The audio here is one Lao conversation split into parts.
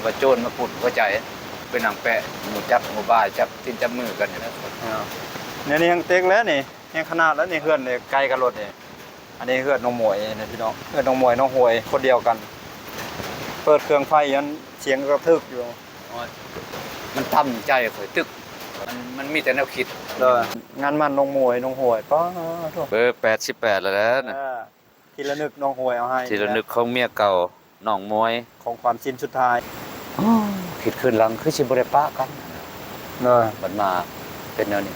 ວ່າໂຈນມາປຸດຫົວໃຈ ໄປນັ່ງແປະ ໝູ່ຈັບໝູ່ບ່າຍ ຈັບຕີນຈັບມືກັນນີ້ແຫຼະ. ເນາະ ແນວນີ້ແຮງເຕັກແລ້ວນີ້ ແຮງຂະໜາດແລ້ວນີ້ ເຮືອນນີ້ໄກກັບລົດນີ້. ອັນນີ້ເຮືອນນ້ອງໝວຍນະພີ່ນ້ອງ ເຮືອນນ້ອງໝວຍ ນ້ອງຫວຍ ຄົນດຽວກັນ. ເປີດເຄື່ອງໄຟຍັງສຽງກະທຶກຢູ່. ມັນຕຳໃຈຂ້ອຍຕຶກ ມັນ ມັນມີແຕ່ແນວຄິດ. ເອີ ງານໝັ້ນນ້ອງໝວຍ ນ້ອງຫວຍ ປາໂທ້ ເບີແປດສິບແປດແລ້ວແຫຼະນະ. ເອີ ທີ່ລະນຶກນ້ອງຫວຍເອົາໃຫ້ ທີ່ລະນຶກຂອງເມຍເກົ່າ ນ້ອງໝວຍ ຂອງຂວັນຊິ້ນສຸດທ້າຍ. ຄິດຄືນຫຼັງຄືຊິບໍ່ໄດ້ປະກັນ. ເອີ ບັດມາເປັນແນວນີ້.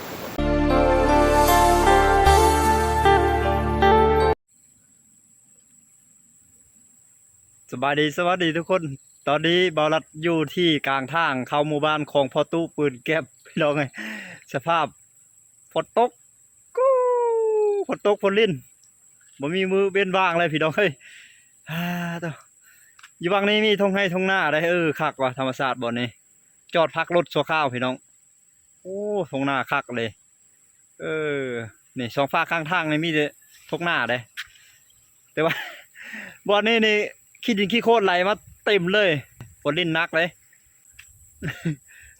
ສະບາຍດີ ສະຫວັດດີທຸກຄົນ. ຕອນນີ້ບ່າວລັດຢູ່ທີ່ກາງທາງເຂົ້າໝູ່ບ້ານຂອງພໍ່ຕູ້ປືນແກັບ ພີ່ນ້ອງເອີຍ. ສະພາບຝົນຕົກ ກູ ຝົນຕົກຝົນລິນ ບໍ່ມີມື້ເວັ້ນວ່າງເລີຍພີ່ນ້ອງເອີຍ. ອາ ໂທ້ ຢູ່ຫວ່າງນີ້ມີທົ່ງໄຮ່ທົ່ງນາໄດ໋. ເອີ ຄັກວ່າທຳມະຊາດບ່ອນນີ້ ຈອດພັກລົດຊົ່ວຄາວພີ່ນ້ອງ. ໂອ້ ທົ່ງນາຄັກເລີຍ. ເອີ ນີ້ສອງຟາກຂ້າງທາງນີ້ມີແຕ່ທົ່ງນາເດ້ ແຕ່ວ່າບ່ອນນີ້ນີ້ຂີ້ດິນຂີ້ໂຄນໄຫຼມາເຕັມເລີຍ. ຝົນລິນໜັກເດ້.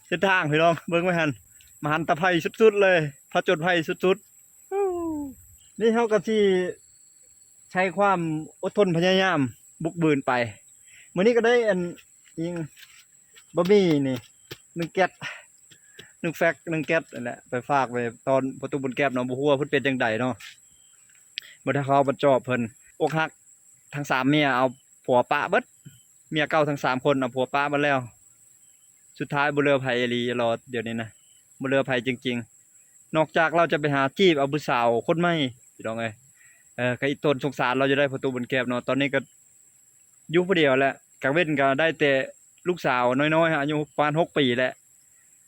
ເສັ້ນທາງພີ່ນ້ອງ ເບິ່ງໄວ້ຫັ້ນ ມະຫັນຕະໄພສຸດໆເລີຍ ຜະຈົນໄພສຸດໆ. ນີ້ເຮົາກໍຊິໃຊ້ຄວາມອົດທົນພະຍາຍາມບຸກບືນໄປ. ມື້ນີ້ກໍໄດ້ອັນ ອີ່ຫຍັງ ບະໝີ່ນີ້ ໜຶ່ງແກັດ ໜຶ່ງແຟັກ ໜຶ່ງແກັດນັ້ນແຫຼະ ໄປຝາກໄວ້ຕອນພໍ່ຕູ້ບຸນແກັບເນາະ. ບໍ່ຮູ້ວ່າເພິ່ນເປັນຈັ່ງໃດເນາະ ບໍ່ໄດ້ເຂົ້າມາຈອບເພິ່ນ. ອົກຫັກທັງສາມເມຍ ເອົາຜົວປະເບິດ ເມຍເກົ່າທັງສາມຄົນ ເອົາຜົວປະເບິດແລ້ວ. ສຸດທ້າຍບໍ່ເຫຼືອໃຜອີ່ຫຼີ ລອດດຽວນີ້ນະ ບໍ່ເຫຼືອໃຜຈິງໆ ນອກຈາກລາວຈະໄປຫາຈີບເອົາຜູ້ສາວຄົນໃໝ່ ພີ່ນ້ອງເອີຍ. ເອີ ກໍອີ່ຕົນສົງສານລາວຢູ່ໄດ໋ ພໍ່ຕູ້ບຸນແກັບເນາະ. ຕອນນີ້ກໍຢູ່ຜູ້ດຽວແຫຼະ ກາງເວັນກໍໄດ້ແຕ່ລູກສາວນ້ອຍໆ ອາຍຸປະມານຫົກປີແຫຼະ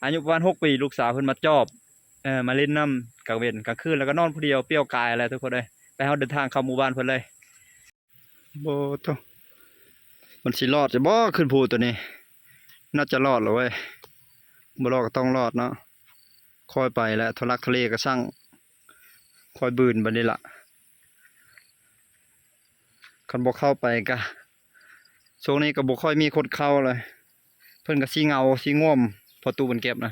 ອາຍຸປະມານຫົກປີ ລູກສາວເພິ່ນມາຈອບ ເອີ ມາຫຼິ້ນນຳກາງເວັນ ກາງຄືນແລ້ວກໍນອນຜູ້ດຽວປ່ຽວກາຍແຫຼະທຸກຄົນເອີຍ. ໄປ ເຮົາເດີນທາງເຂົ້າໝູ່ບ້ານເພິ່ນເລີຍ. ໂອ້ໂທ້ ມັນຊິລອດຢູ່ບໍ່ ຂຶ້ນພູໂຕນີ້? ໜ້າຈະລອດແຫຼະເວີຍ ບໍ່ລອດກໍຕ້ອງລອດເນາະ. ຄ່ອຍໄປແຫຼະ ທຸລັກທຸເລກໍຊ່າງ ຄ່ອຍບືນໄປນີ້ລະ. ຄັນບໍ່ເຂົ້າໄປກະ ຊ່ວງນີ້ກໍບໍ່ຄ່ອຍມີຄົນເຂົ້າເລີຍ ເພິ່ນກໍຊິເຫງົາຊິງ່ວມ ພໍ່ຕູ້ບຸນແກັບນະ.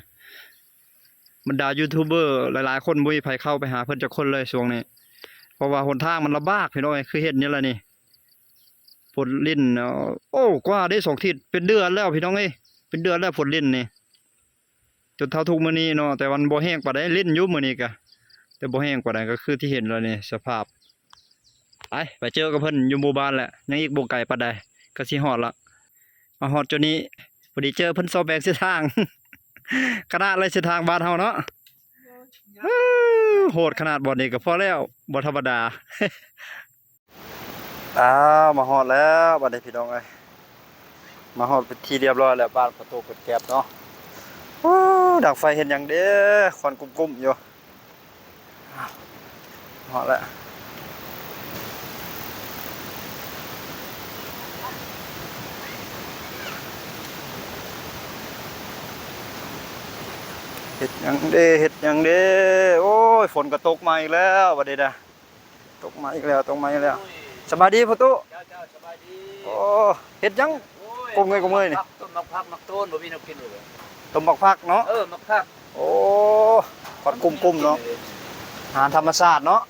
ບັນດາຢູທູບເບີຫຼາຍໆຄົນບໍ່ມີໃຜເຂົ້າໄປຫາເພິ່ນຈັກຄົນເລີຍຊ່ວງນີ້ ເພາະວ່າຫົນທາງມັນລຳບາກພີ່ນ້ອງເອີຍ. ຄືເຫັນນີ້ລະນີ້ ຝົນລິນ ໂອ້ ກວ່າເດ້ ສອງທິດ ເປັນເດືອນແລ້ວພີ່ນ້ອງເອີຍ ເປັນເດືອນແລ້ວຝົນລິນນີ້ ຈົນເທົ່າທຸກມື້ນີ້ເນາະ. ແຕ່ວ່າມັນບໍ່ແຮງປານໃດ ລິນຢູ່ມື້ນີ້ກະ ແຕ່ບໍ່ແຮງປານໃດ ກໍຄືທີ່ເຫັນລະນີ້ ສະພາບ. ໄປ ໄປເຈີກັບເພິ່ນຢູ່ໝູ່ບ້ານແຫຼະ ຍັງອີກບໍ່ໄກປານໃດກໍຊິຮອດລະ. ມາຮອດຈຸດນີ້ ພໍດີເຈີເພິ່ນຊອກແບ່ງເສັ້ນທາງ ຂະໜາດເລີຍເສັ້ນທາງບ້ານເຮົາເນາະ. ໂຫດຂະໜາດ ບ່ອນນີ້ກໍພໍແລ້ວ ບໍ່ທຳມະດາ. ອ້າວ ມາຮອດແລ້ວບັດນີ້ພີ່ນ້ອງເອີຍ ມາຮອດເປັນທີ່ຮຽບຮ້ອຍແລ້ວ ບ້ານພໍ່ຕູ້ເປີດແກັບເນາະ. ໂອ້ ດັງໄຟເຮັດຫຍັງເດ້ ຄວັນກຸ້ມໆຢູ່. ຮອດແລ້ວ ເຮັດຫຍັງເດ້ ເຮັດຫຍັງເດ້. ໂອ້ຍ ຝົນກໍຕົກມາອີກແລ້ວບັດນີ້ນະ ຕົກມາອີກແລ້ວ ຕົກມາອີກແລ້ວ. ໂອ້ຍ ສະບາຍດີພໍ່ຕູ້. ເຈົ້າ ເຈົ້າ ສະບາຍດີ. ໂອ້ ເຮັດຫຍັງ? ໂອ້ຍ ກົ້ມເງີຍ ກົ້ມເງີຍນີ້ ຕົ້ມໝາກຜັກ ຕົ້ມໝາກໂຕນ ບໍ່ມີແນວກິນເລີຍ. ຕົ້ມໝາກຜັກເນາະ? ເອີ ໝາກຜັກ. ໂອ້ ຄວັນກຸ້ມໆເນາະ ອາຫານທຳມະຊາດເນາະ.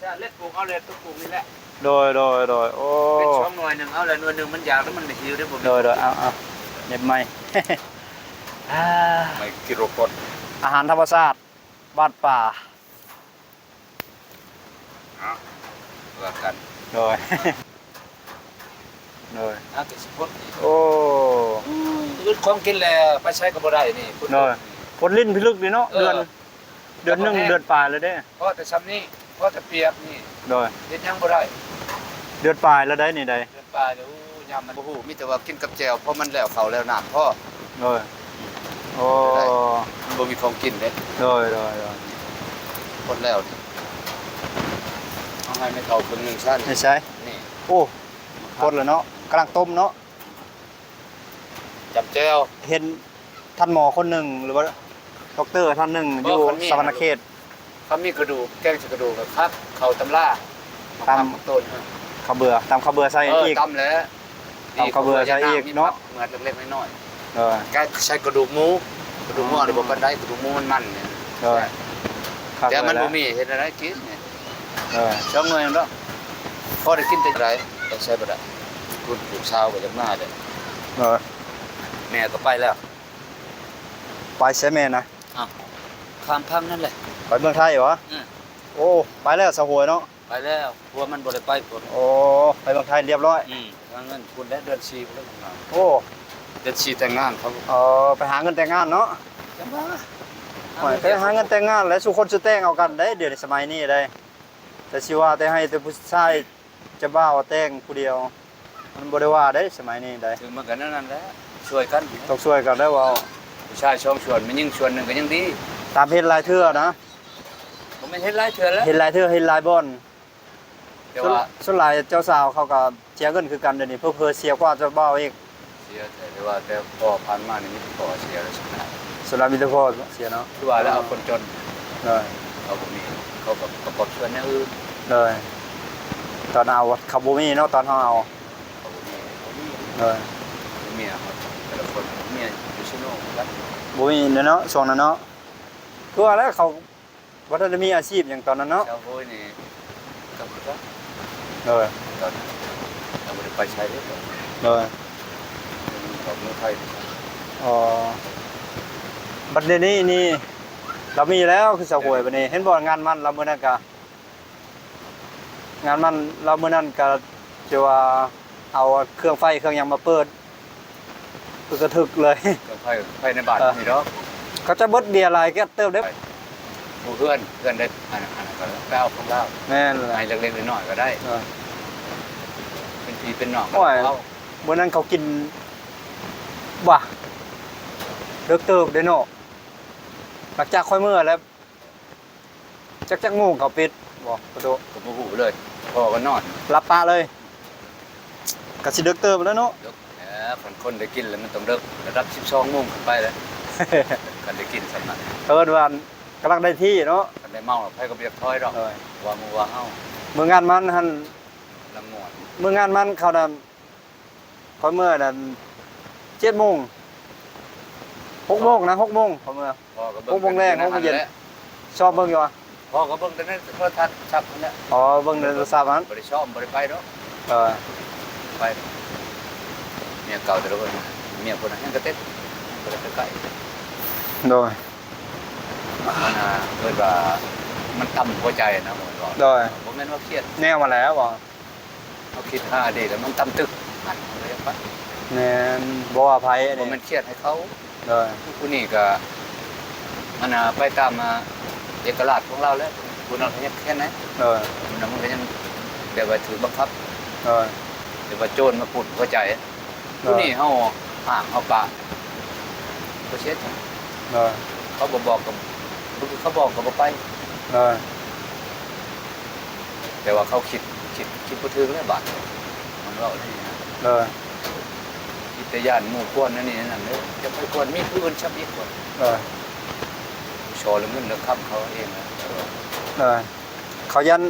ຊາດເລັດປູກເອົາແຫຼະ ຕົວປູກນີ້ແຫຼະ. ໂດຍ ໂດຍ ໂດຍ. ໂອ້ ເປັນຊ່ອງໜ່ວຍໜຶ່ງ ເອົາແຫຼະ ໜ່ວຍໜຶ່ງມັນຢາກ ແລ້ວມັນໄປຫິວໄດ້ບໍ່? ໂດຍ ໂດຍ. ເອົາ ເອົາ ເນັບໃໝ່ ອາ ໄມ້ກິໂລກອນ ອາຫານທຳມະຊາດ ບ້ານປ່າ ເອົາ ວ່າກັນ. ໂດຍ ໂດຍ. ອາ ກໍຊິພົດອີກ. ໂອ້ ອືມ ອຶດຂອງກິນແລ້ວ ໄປໃສກໍບໍ່ໄດ້ນີ້. ໂດຍ ຝົນລິນພິລຶກນີ້ເນາະ. ເອີ ເດືອນ ເດືອນໜຶ່ງ ເດືອນປາຍແລ້ວເດ້. ພໍແຕ່ຊ່ຳນີ້ ພໍແຕ່ປຽກນີ້. ໂດຍ ເຮັດຫຍັງບໍ່ໄດ້. ເດືອນປາຍແລ້ວໃດນີ້ໃດ. ເດືອນປາຍແລ້ວ. ໂອ້ ຍາມມັນບໍ່ຮູ້ ມີແຕ່ວ່າກິນກັບແຈ່ວ ເພາະມັນແລ້ວເຂົ້າແລ້ວນ້ຳພໍ. ໂດຍ ໂອ້ ມັນບໍ່ມີຂອງກິນເດ້. ໂດຍ ໂດຍ ໂດຍ. ໝົດແລ້ວນີ້ ເອົາໃຫ້ແມ່ເຖົ້າເບິ່ງໜຶ່ງຊັ້ນ. ໃຫ້ໃສ? ນີ້. ໂອ້ ໝົດແລ້ວເນາະ ກຳລັງຕົ້ມເນາະ. ຈຳແຈ່ວ. ເຫັນທ່ານໝໍຄົນໜຶ່ງ ຫຼືວ່າດັອກເຕີທ່ານໜຶ່ງ ບໍ່ ຢູ່ ຄັນມີ ສະຫວັນນະເຂດ ຄັນມີກະດູກ ແກງໃສ່ກະດູກ ແລ້ວຄັກເຂົ້າຕຳລາ ຕຳ ໝາກຜັກ ໝາກຕົ້ນ ເຂົ້າເບືອ ຕຳເຂົ້າເບືອໃສ່ ເອີ ອີກ ຕຳແຫຼະ. ຕຳເຂົ້າເບືອໃສ່ອີກເນາະ ເໝືອດເລັກໆນ້ອຍໆ ໂດຍ ກະໃສ່ກະດູກໝູ ກະດູກງົວນີ້ບໍ່ປານໃດ ກະດູກໝູມັນໆນີ້ ໂດຍ ຄັກ ແຕ່ມັນ ແລ້ວ ບໍ່ມີ ເຮັດແນວໃດກິນນີ້ ໂດຍ ສອງໜ່ວຍດອກ ພໍໄດ້ກິນແຕ່ໃດ ໄປໃສບໍ່ໄດ້ ລູກສາວກໍຢາກມາເດ້ ໂດຍ ແມ່ກໍໄປແລ້ວ ໄປໃສແມ່ນະ? ອ້າວ ຂ້າມຝັ່ງນັ້ນແຫຼະ ໄປເມືອງໄທຫວາ? ອື ໂອ້ ໄປແລ້ວສາວຫວຍເນາະ ໄປແລ້ວ ຜົວມັນບໍ່ໄດ້ໄປພຸ້ນ ໂອ້ ໄປເມືອງໄທລຽບຮ້ອຍ ອື ຫາເງິນພຸ້ນແຫຼະ ເດືອນສີ່ພຸ້ນແຫຼະ ໂອ້ ເດືອນສີ່ແຕ່ງງານເຂົາ ເອີ ໄປຫາເງິນແຕ່ງງານເນາະ ຈັ່ງວ່າ ໂອ້ຍ ໄປຫາເງິນແຕ່ງງານແຫຼະ ສູ່ຄົນຊິແຕ່ງເອົາກັນເດ້ ດຽວນີ້ສະໄໝນີ້ເດ້ ແຕ່ຊິວ່າແຕ່ໃຫ້ແຕ່ຜູ້ຊາຍ ຈະບ່າວແຕ່ງຜູ້ດຽວ ມັນບໍ່ໄດ້ວ່າເດ້ ສະໄໝນີ້ໃດ ຄືມັນກໍແນວນັ້ນແຫຼະ ຊ່ວຍກັນ ຕ້ອງຊ່ວຍກັນໄດ້ເວົ້າ ຜູ້ຊາຍສອງສ່ວນ ແມ່ຍິງສ່ວນໜຶ່ງກໍຍັງດີ ຕາມເຫັນຫຼາຍເທື່ອນະ ບໍ່ແມ່ນເຫັນຫຼາຍເທື່ອແລ້ວ ເຫັນຫຼາຍເທື່ອ ເຫັນຫຼາຍບ່ອນ ແຕ່ວ່າ ສ່ວນ ສ່ວນຫຼາຍເຈົ້າສາວເຂົາກໍເສຍເງິນຄືກັນ ດຽວນີ້ເຜີ້ໆເສຍກວ່າເຈົ້າບ່າວອີກ. ເສຍແທ້ ແຕ່ວ່າແຕ່ພໍ່ຜ່ານມານີ້ມີແຕ່ພໍ່ເສຍແລ້ວ ສ່ວນຫຼາຍມີແຕ່ພໍ່ເສຍເນາະ ຄືວ່າແລ້ວ ເອົາຄົນຈົນ ໂດຍ ເຂົາບໍ່ມີ ເຂົາກໍປະກອບສ່ວນແນວອື່ນ ໂດຍ ຕອນເອົາເຂົາບໍ່ມີເນາະ ຕອນເຮົາເອົາ ເຂົາບໍ່ມີ ໂດຍ ເມຍເຮົາແຕ່ລະຄົນ ເມຍຢູ່ເຊໂນຄືກັນ ບໍ່ມີເນາະ ຊ່ວງນັ້ນເນາະ ຄືວ່າແລ້ວເຂົາ ບໍ່ທັນໄດ້ມີອາຊີບຫຍັງຕອນນັ້ນເນາະ ຊາວໂຮຍນີ້ກໍຄືກັນ ໂດຍ ຕອນນັ້ນຍັງບໍ່ໄດ້ໄປໃສເດ້ ໂດຍ ເຂົາເມືອໄທ ອໍ ບັດດຽວນີ້ນີ້ລາວມີແລ້ວ ຄືຊາວໂຮຍບັດນີ້ ເຫັນບໍ່ງານມັນລາວມື້ນັ້ນກະ ງານມັນລາວມື້ນັ້ນກະ ຈະວ່າເອົາເຄື່ອງໄຟເຄື່ອງຫຍັງມາເປີດ ປຶກກະທຶກເລີຍ ເຄື່ອງໄຟ ໄຟໃນບ້ານ ເອີ ນີ້ດອກ ເຂົາຈະເບິດເບຍຫຼາຍແກັດເຕີບເດ້ ຜູ້ເຮືອນ ເຮືອນໄດ້ ອັນນັ້ນ ອັນນັ້ນກໍໄປເອົາຂອງລາວ ແມ່ນລະ ໃຫ້ເລັກໆນ້ອຍໆກໍໄດ້ ເອີ ເປັນພີ່ເປັນນ້ອງກັນ ໂອ້ຍ ເອົາ ມື້ນັ້ນເຂົາກິນ ບາ ເດິກເຕີບເດ້ເນາະ ຫຼັງຈາກຂ້ອຍເມືອແລ້ວ ຈັກ ຈັກໂມງເຂົາປິດບໍ່ປະຕູ? ກໍບໍ່ຮູ້ເລີຍ ພໍ່ກໍນອນ ຫຼັບປະເລີຍ ກໍຊິເດິກເຕີບແລ້ວເນາະ ເດິກແລ້ວ ຄັນຄົນໄດ້ກິນແລ້ວມັນຕ້ອງເດິກ ລະດັບສິບສອງໂມງຂຶ້ນໄປແລ້ວ ຄັນໄດ້ກິນສ່ຳນັ້ນ ເອີ້ນວ່າກຳລັງໄດ້ທີ່ເນາະ ຄັນໄດ້ເມົາໃຜກໍບໍ່ຢາກຖອຍດອກ ໂດຍ ວ່າໝູ່ວ່າເຮົາ ມື້ງານມັນຫັ້ນ ລະມ່ວນ ມື້ງານມັນເຂົານັ້ນ ຂ້ອຍເມືອນັ້ນເຈັດໂມງ ຫົກໂມງນະ ຫົກໂມງຂ້ອຍເມືອ ພໍກໍເບິ່ງ ຫົກໂມງແລງ ຫົກໂມງເຢັນ ຊອບເບິ່ງຢູ່ຫວາ ພໍກໍເບິ່ງແຕ່ໃນໂທລະທັດສັບຫັ້ນແຫຼະ ອໍ ເບິ່ງໃນໂທລະສັບຫັ້ນ ບໍ່ໄດ້ຊອບ ບໍ່ໄດ້ໄປດອກ ເອີ ໄປ ເມຍເກົ່າແຕ່ລະຄົນ ເມຍຜູ້ນັ້ນຍັງກະຕິດ ບໍ່ໄດ້ໄປໃກ້ ໂດຍ ມັນ ອ່າ ເອີ້ນວ່າມັນຕ່ຳຫົວໃຈນະ ໂດຍ ບໍ່ແມ່ນວ່າຄຽດ ແນວມາແລ້ວ ເຮົາຄິດຫາອະດີດແລ້ວມັນຕຳຕຶກ ອັນນັ້ນກໍຢາກໄປ ແມ່ນ ບໍ່ວ່າໃຜ ບໍ່ແມ່ນຄຽດໃຫ້ເຂົາ ໂດຍ ຜູ້ນີ້ກໍ ອັນນ່າ ໄປຕາມ ອ່າ ເອກະລາດຂອງລາວແຫຼະ ຜູ້ນັ້ນກໍຍັງຄຽດນະ ໂດຍ ຜູ້ນັ້ນມັນກໍຍັງແບບວ່າຖືກບັງຄັບ ໂດຍ ແບບວ່າໂຈນມາປຸດຫົວໃຈ ໂດຍ ຜູ້ນີ້ເຮົາຫ້າມເຮົາປະ ບໍ່ເຮັດ ໂດຍ ເຂົາບໍ່ບອກກໍ ເຂົາບອກກໍບໍ່ໄປ ໂດຍ ແຕ່ວ່າເຂົາຄິດ ຄິດ ຄິດບໍ່ຖືກແລ້ວບາດ ມັນເວົ້າແນວນີ້ນະ ໂດຍ ຄິດແຕ່ຢ້ານໝູ່ກວນແນວນີ້ແນວນັ້ນເດີ ຈະໄປກວນມີຜູ້ອື່ນຊ້ຳອີກ ໂດຍ ຊໍເລື່ອງເງິນເລື່ອງຄຳເຂົາເອງນະ ໂດຍ ເຂົາຢ້ານ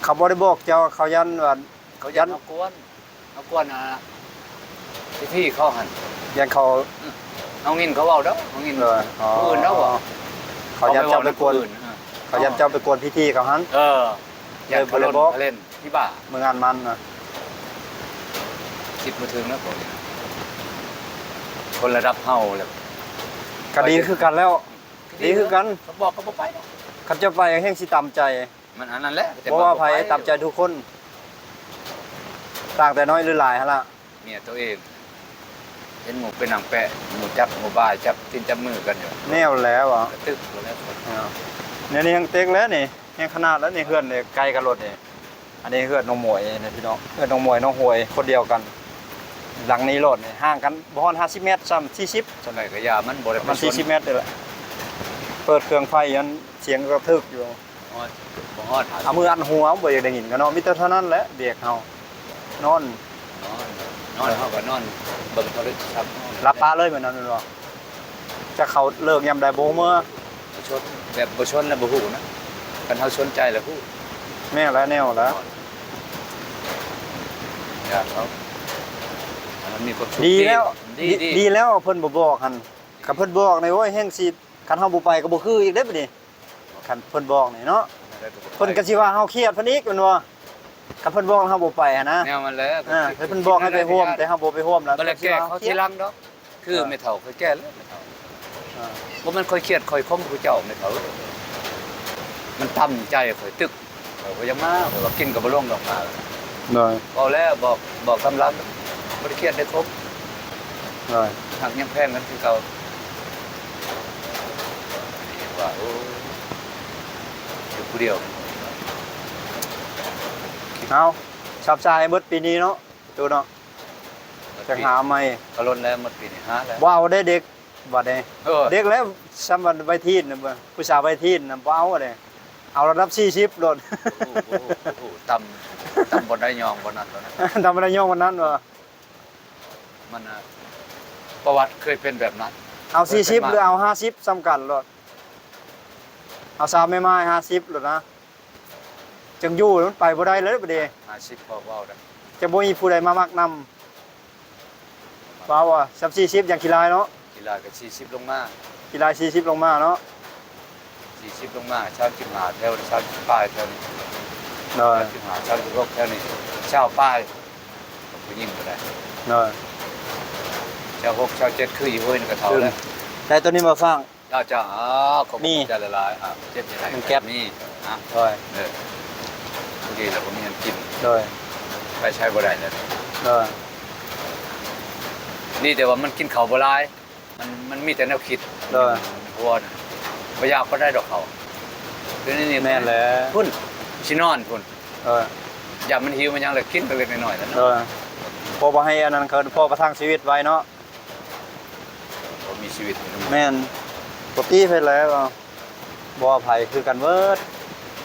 ເຂົາບໍ່ໄດ້ບອກເຈົ້າ ເຂົາຢ້ານວ່າ ເຂົາຢ້ານເຮົາກວນ ເຮົາກວນ ອ່າ ພິທີເຂົາຫັ້ນ ຢ້ານເຂົາ ເຮົາຍິນເຂົາເວົ້າດອກ ເຮົາຍິນ ເອີ ຜູ້ອື່ນເວົ້າ ເຂົາຢ້ານເຈົ້າໄປກວນ ເຂົາຢ້ານເຈົ້າໄປກວນພິທີເຂົາຫັ້ນ ເອີ ຢ້ານເຂົາລົນເຂົາເລ່ນທີ່ບ້າ ມື້ງານມັນນະ ຄິດບໍ່ເຖິງນະພວກນີ້ ຄົນລະດັບເຮົາແລ້ວ ກະດີຄືກັນແລ້ວ ດີຄືກັນ ເຂົາບອກກໍບໍ່ໄປດອກ ຄັນເຈົ້າໄປແຮ່ງຊິຕາມໃຈ ມັນອັນນັ້ນແຫຼະ ບໍ່ວ່າໃຜ ແຕ່ວ່າບໍ່ໄປ ຕາມໃຈທຸກຄົນ ຕ່າງແຕ່ນ້ອຍຫຼືຫຼາຍຫັ້ນລະ ເມຍໂຕເອງ ເຫັນໝູ່ໄປນັ່ງແປະ ໝູ່ຈັບໝູ່ບ່າຍ ຈັບຕີນຈັບມືກັນຢູ່ ແນວແລ້ວ ກະຕຶກແລ້ວ ແນວນີ້ແຮ່ງເຕັກແລ້ວນີ້ ແຮ່ງຂະໜາດແລ້ວນີ້ ເຮືອນນີ້ໃກ້ກັບລົດນີ້ ອັນນີ້ເຮືອນນ້ອງໝວຍນະພີ່ນ້ອງ ເຮືອນນ້ອງໝວຍ ນ້ອງຫວຍ ຄົນດຽວກັນ ຫຼັງນີ້ໂລດນີ້ ຫ່າງກັນບໍ່ຮອດຫ້າສິບແມັດຊ້ຳ ສີ່ສິບ ສ່ຳໃດກໍຢ່າ ມັນບໍ່ໄດ້ປະຊົນ ປະມານສີ່ສິບແມັດນີ້ແຫຼະ ເປີດເຄື່ອງໄຟຫັ້ນ ສຽງກະທຶກຢູ່ ຮອດ ບໍ່ຮອດຫ້າສິບ ເອົາມືອັດຫົວ ບໍ່ຢາກໄດ້ຍິນກໍເນາະ ມີແຕ່ເທົ່ານັ້ນແຫຼະ ເບກເຮົາ ນອນ ນອນ ນອນ ເຮົາກໍນອນເບິ່ງໂທລະສັບ ຫຼັບຕາເລີຍແມ່ນນັ້ນແມ່ນບໍ່? ຈັກເຂົາເລີກຍາມໃດບໍ່ຮູ້ເມືອ ປະຊົນ ແບບບໍ່ຊົນແລ້ວບໍ່ຮູ້ນະ ຄັນເຮົາສົນໃຈແລ້ວຮູ້ ແນວລະແນວລະ ຢ້ານເຂົາ ມີຄວາມສຸກ ດີແລ້ວ ດີ ດີ ດີ ດີແລ້ວເພິ່ນບໍ່ບອກຫັ້ນ ຄັນເພິ່ນບອກນີ້ ໂອ້ຍ ແຮ່ງຊິ ຄັນເຮົາບໍ່ໄປກໍບໍ່ຄືອີກເດ້ບັດນີ້ ຄັນເພິ່ນບອກນີ້ເນາະ ເພິ່ນກໍຊິວ່າເຮົາຄຽດເພິ່ນອີກແມ່ນບໍ່ ຄັນເພິ່ນບອກເຮົາບໍ່ໄປຫັ້ນນະ ແນວມັນແຫຼະ ອ່າ ເພິ່ນບອກໃຫ້ໄປຮ່ວມ ແຕ່ເຮົາບໍ່ໄປຮ່ວມແລ້ວ ກໍແລ້ວແກ້ເຂົາທີຫຼັງດອກ ຄືແມ່ເຖົ້າຂ້ອຍແກ້ແລ້ວ ແມ່ເຖົ້າ ອ່າ ບໍ່ແມ່ນຂ້ອຍຄຽດ ຂ້ອຍຄົມຜູ້ເຈົ້າ ແມ່ເຖົ້າ ມັນຕຳໃຈຂ້ອຍຕຶກ ຂ້ອຍບໍ່ຢາກມາ ຂ້ອຍວ່າກິນກໍບໍ່ລົງດອກມາ ໂດຍ ເວົ້າແລ້ວ ບອກ ບອກຕາມຫຼັງ ບໍ່ໄດ້ຄຽດໄດ້ຄົມ ໂດຍ ຮັກຍັງແພງກັນຄືເກົ່າ ວ່າ ໂອ້ ຢູ່ຜູ້ດຽວ ເອົາ ຊັບຊາໃຫ້ເບິດປີນີ້ເນາະ ຕູ້ເນາະ ຈັ່ງຫາໃໝ່ ກໍລົ້ນແລ້ວ ໝົດປີນີ້ຫາແລ້ວ ບໍ່ເອົາໄດ້ເດັກ ບັດນີ້ ເອີ ເດັກແລ້ວ ຊ່ຳວັນໄວທີນນະ ຜູ້ສາວໄວທີນນະ ບໍ່ເອົາເດ້ ເອົາລະດັບສີ່ສິບໂລດ ໂອ້ໂຫ ໂອ້ໂຫ ຕ່ຳ ຕ່ຳບໍ່ໄດ້ຍ່ອງບໍ່ນັ້ນໂລດນະ ຕ່ຳບໍ່ໄດ້ຍ່ອງບໍ່ນັ້ນບໍ່ ມັນນະ ປະຫວັດເຄີຍເປັນແບບນັ້ນ ເອົາສີ່ສິບ ເຄີຍເປັນມາ ຫຼືເອົາຫ້າສິບ ສ່ຳກັນໂລດ ເອົາສາວແມ່ໝ້າຍຫ້າສິບໂລດນະ ຈັ່ງຢູ່ມັນໄປບໍ່ໄດ້ເລີຍບາດນີ້ ຫ້າສິບພໍເວົ້າໄດ້ ຈະບໍ່ມີຜູ້ໃດມາມັກນຳ ເວົ້າວ່າ ສາມສີ່ສິບ ຢ່າງຂີ້ລາຍເນາະ ຂີ້ລາຍກໍສີ່ສິບລົງມາ ຂີ້ລາຍສີ່ສິບລົງມາເນາະ ສີ່ສິບລົງມາ ສາມສິບຫ້າແຖວ ສາມສິບປາຍແຖວນີ້ ໂດຍ ສາມສິບຫ້າ ສາມສິບຫົກແຖວນີ້ ຊາວປາຍ ຜູ້ຍິງກໍໄດ້ ໂດຍ ຊາວຫົກ ຊາວເຈັດ ຄືອີໂຫຍນີ້ກໍເຖົ້າແລ້ວ ໄດ້ໂຕນີ້ມາຝາກ ເຈົ້າ ເຈົ້າ ອ້າວ ຂອບໃຈຫຼາຍໆ ອ່າ ເຈັບຈັ່ງໃດ ມັນແກັບ ມີ ອ່າ ໂດຍ ເອີ ພໍດີແລ້ວບໍ່ມີຫຍັງກິນ ໂດຍ ໄປໃສບໍ່ໄດ້ແລ້ວ ໂດຍ ດີແຕ່ວ່າມັນກິນເຂົ້າບໍ່ຫຼາຍ ມັນ ມັນມີແຕ່ແນວຄິດ ໂດຍ ໃນຫົວນະ ບໍ່ຢາກປານໃດດອກເຂົ້າ ດຽວນີ້ ແມ່ນແຫຼະ ພຸ້ນ ຊິນອນພຸ້ນ ໂດຍ ຢ້ານມັນຫິວມັນຫຍັງແລ້ວກິນເລັກໆນ້ອຍໆແລ້ວ ໂດຍ ພໍບໍ່ໃຫ້ອັນນັ້ນເຂົາ ພໍປະທັງຊີວິດໄວ້ເນາະ ບໍ່ມີຊີວິດ ແມ່ນ ບໍ່ຕີໃຜແລ້ວ ບໍ່ວ່າໃຜຄືກັນເບິດ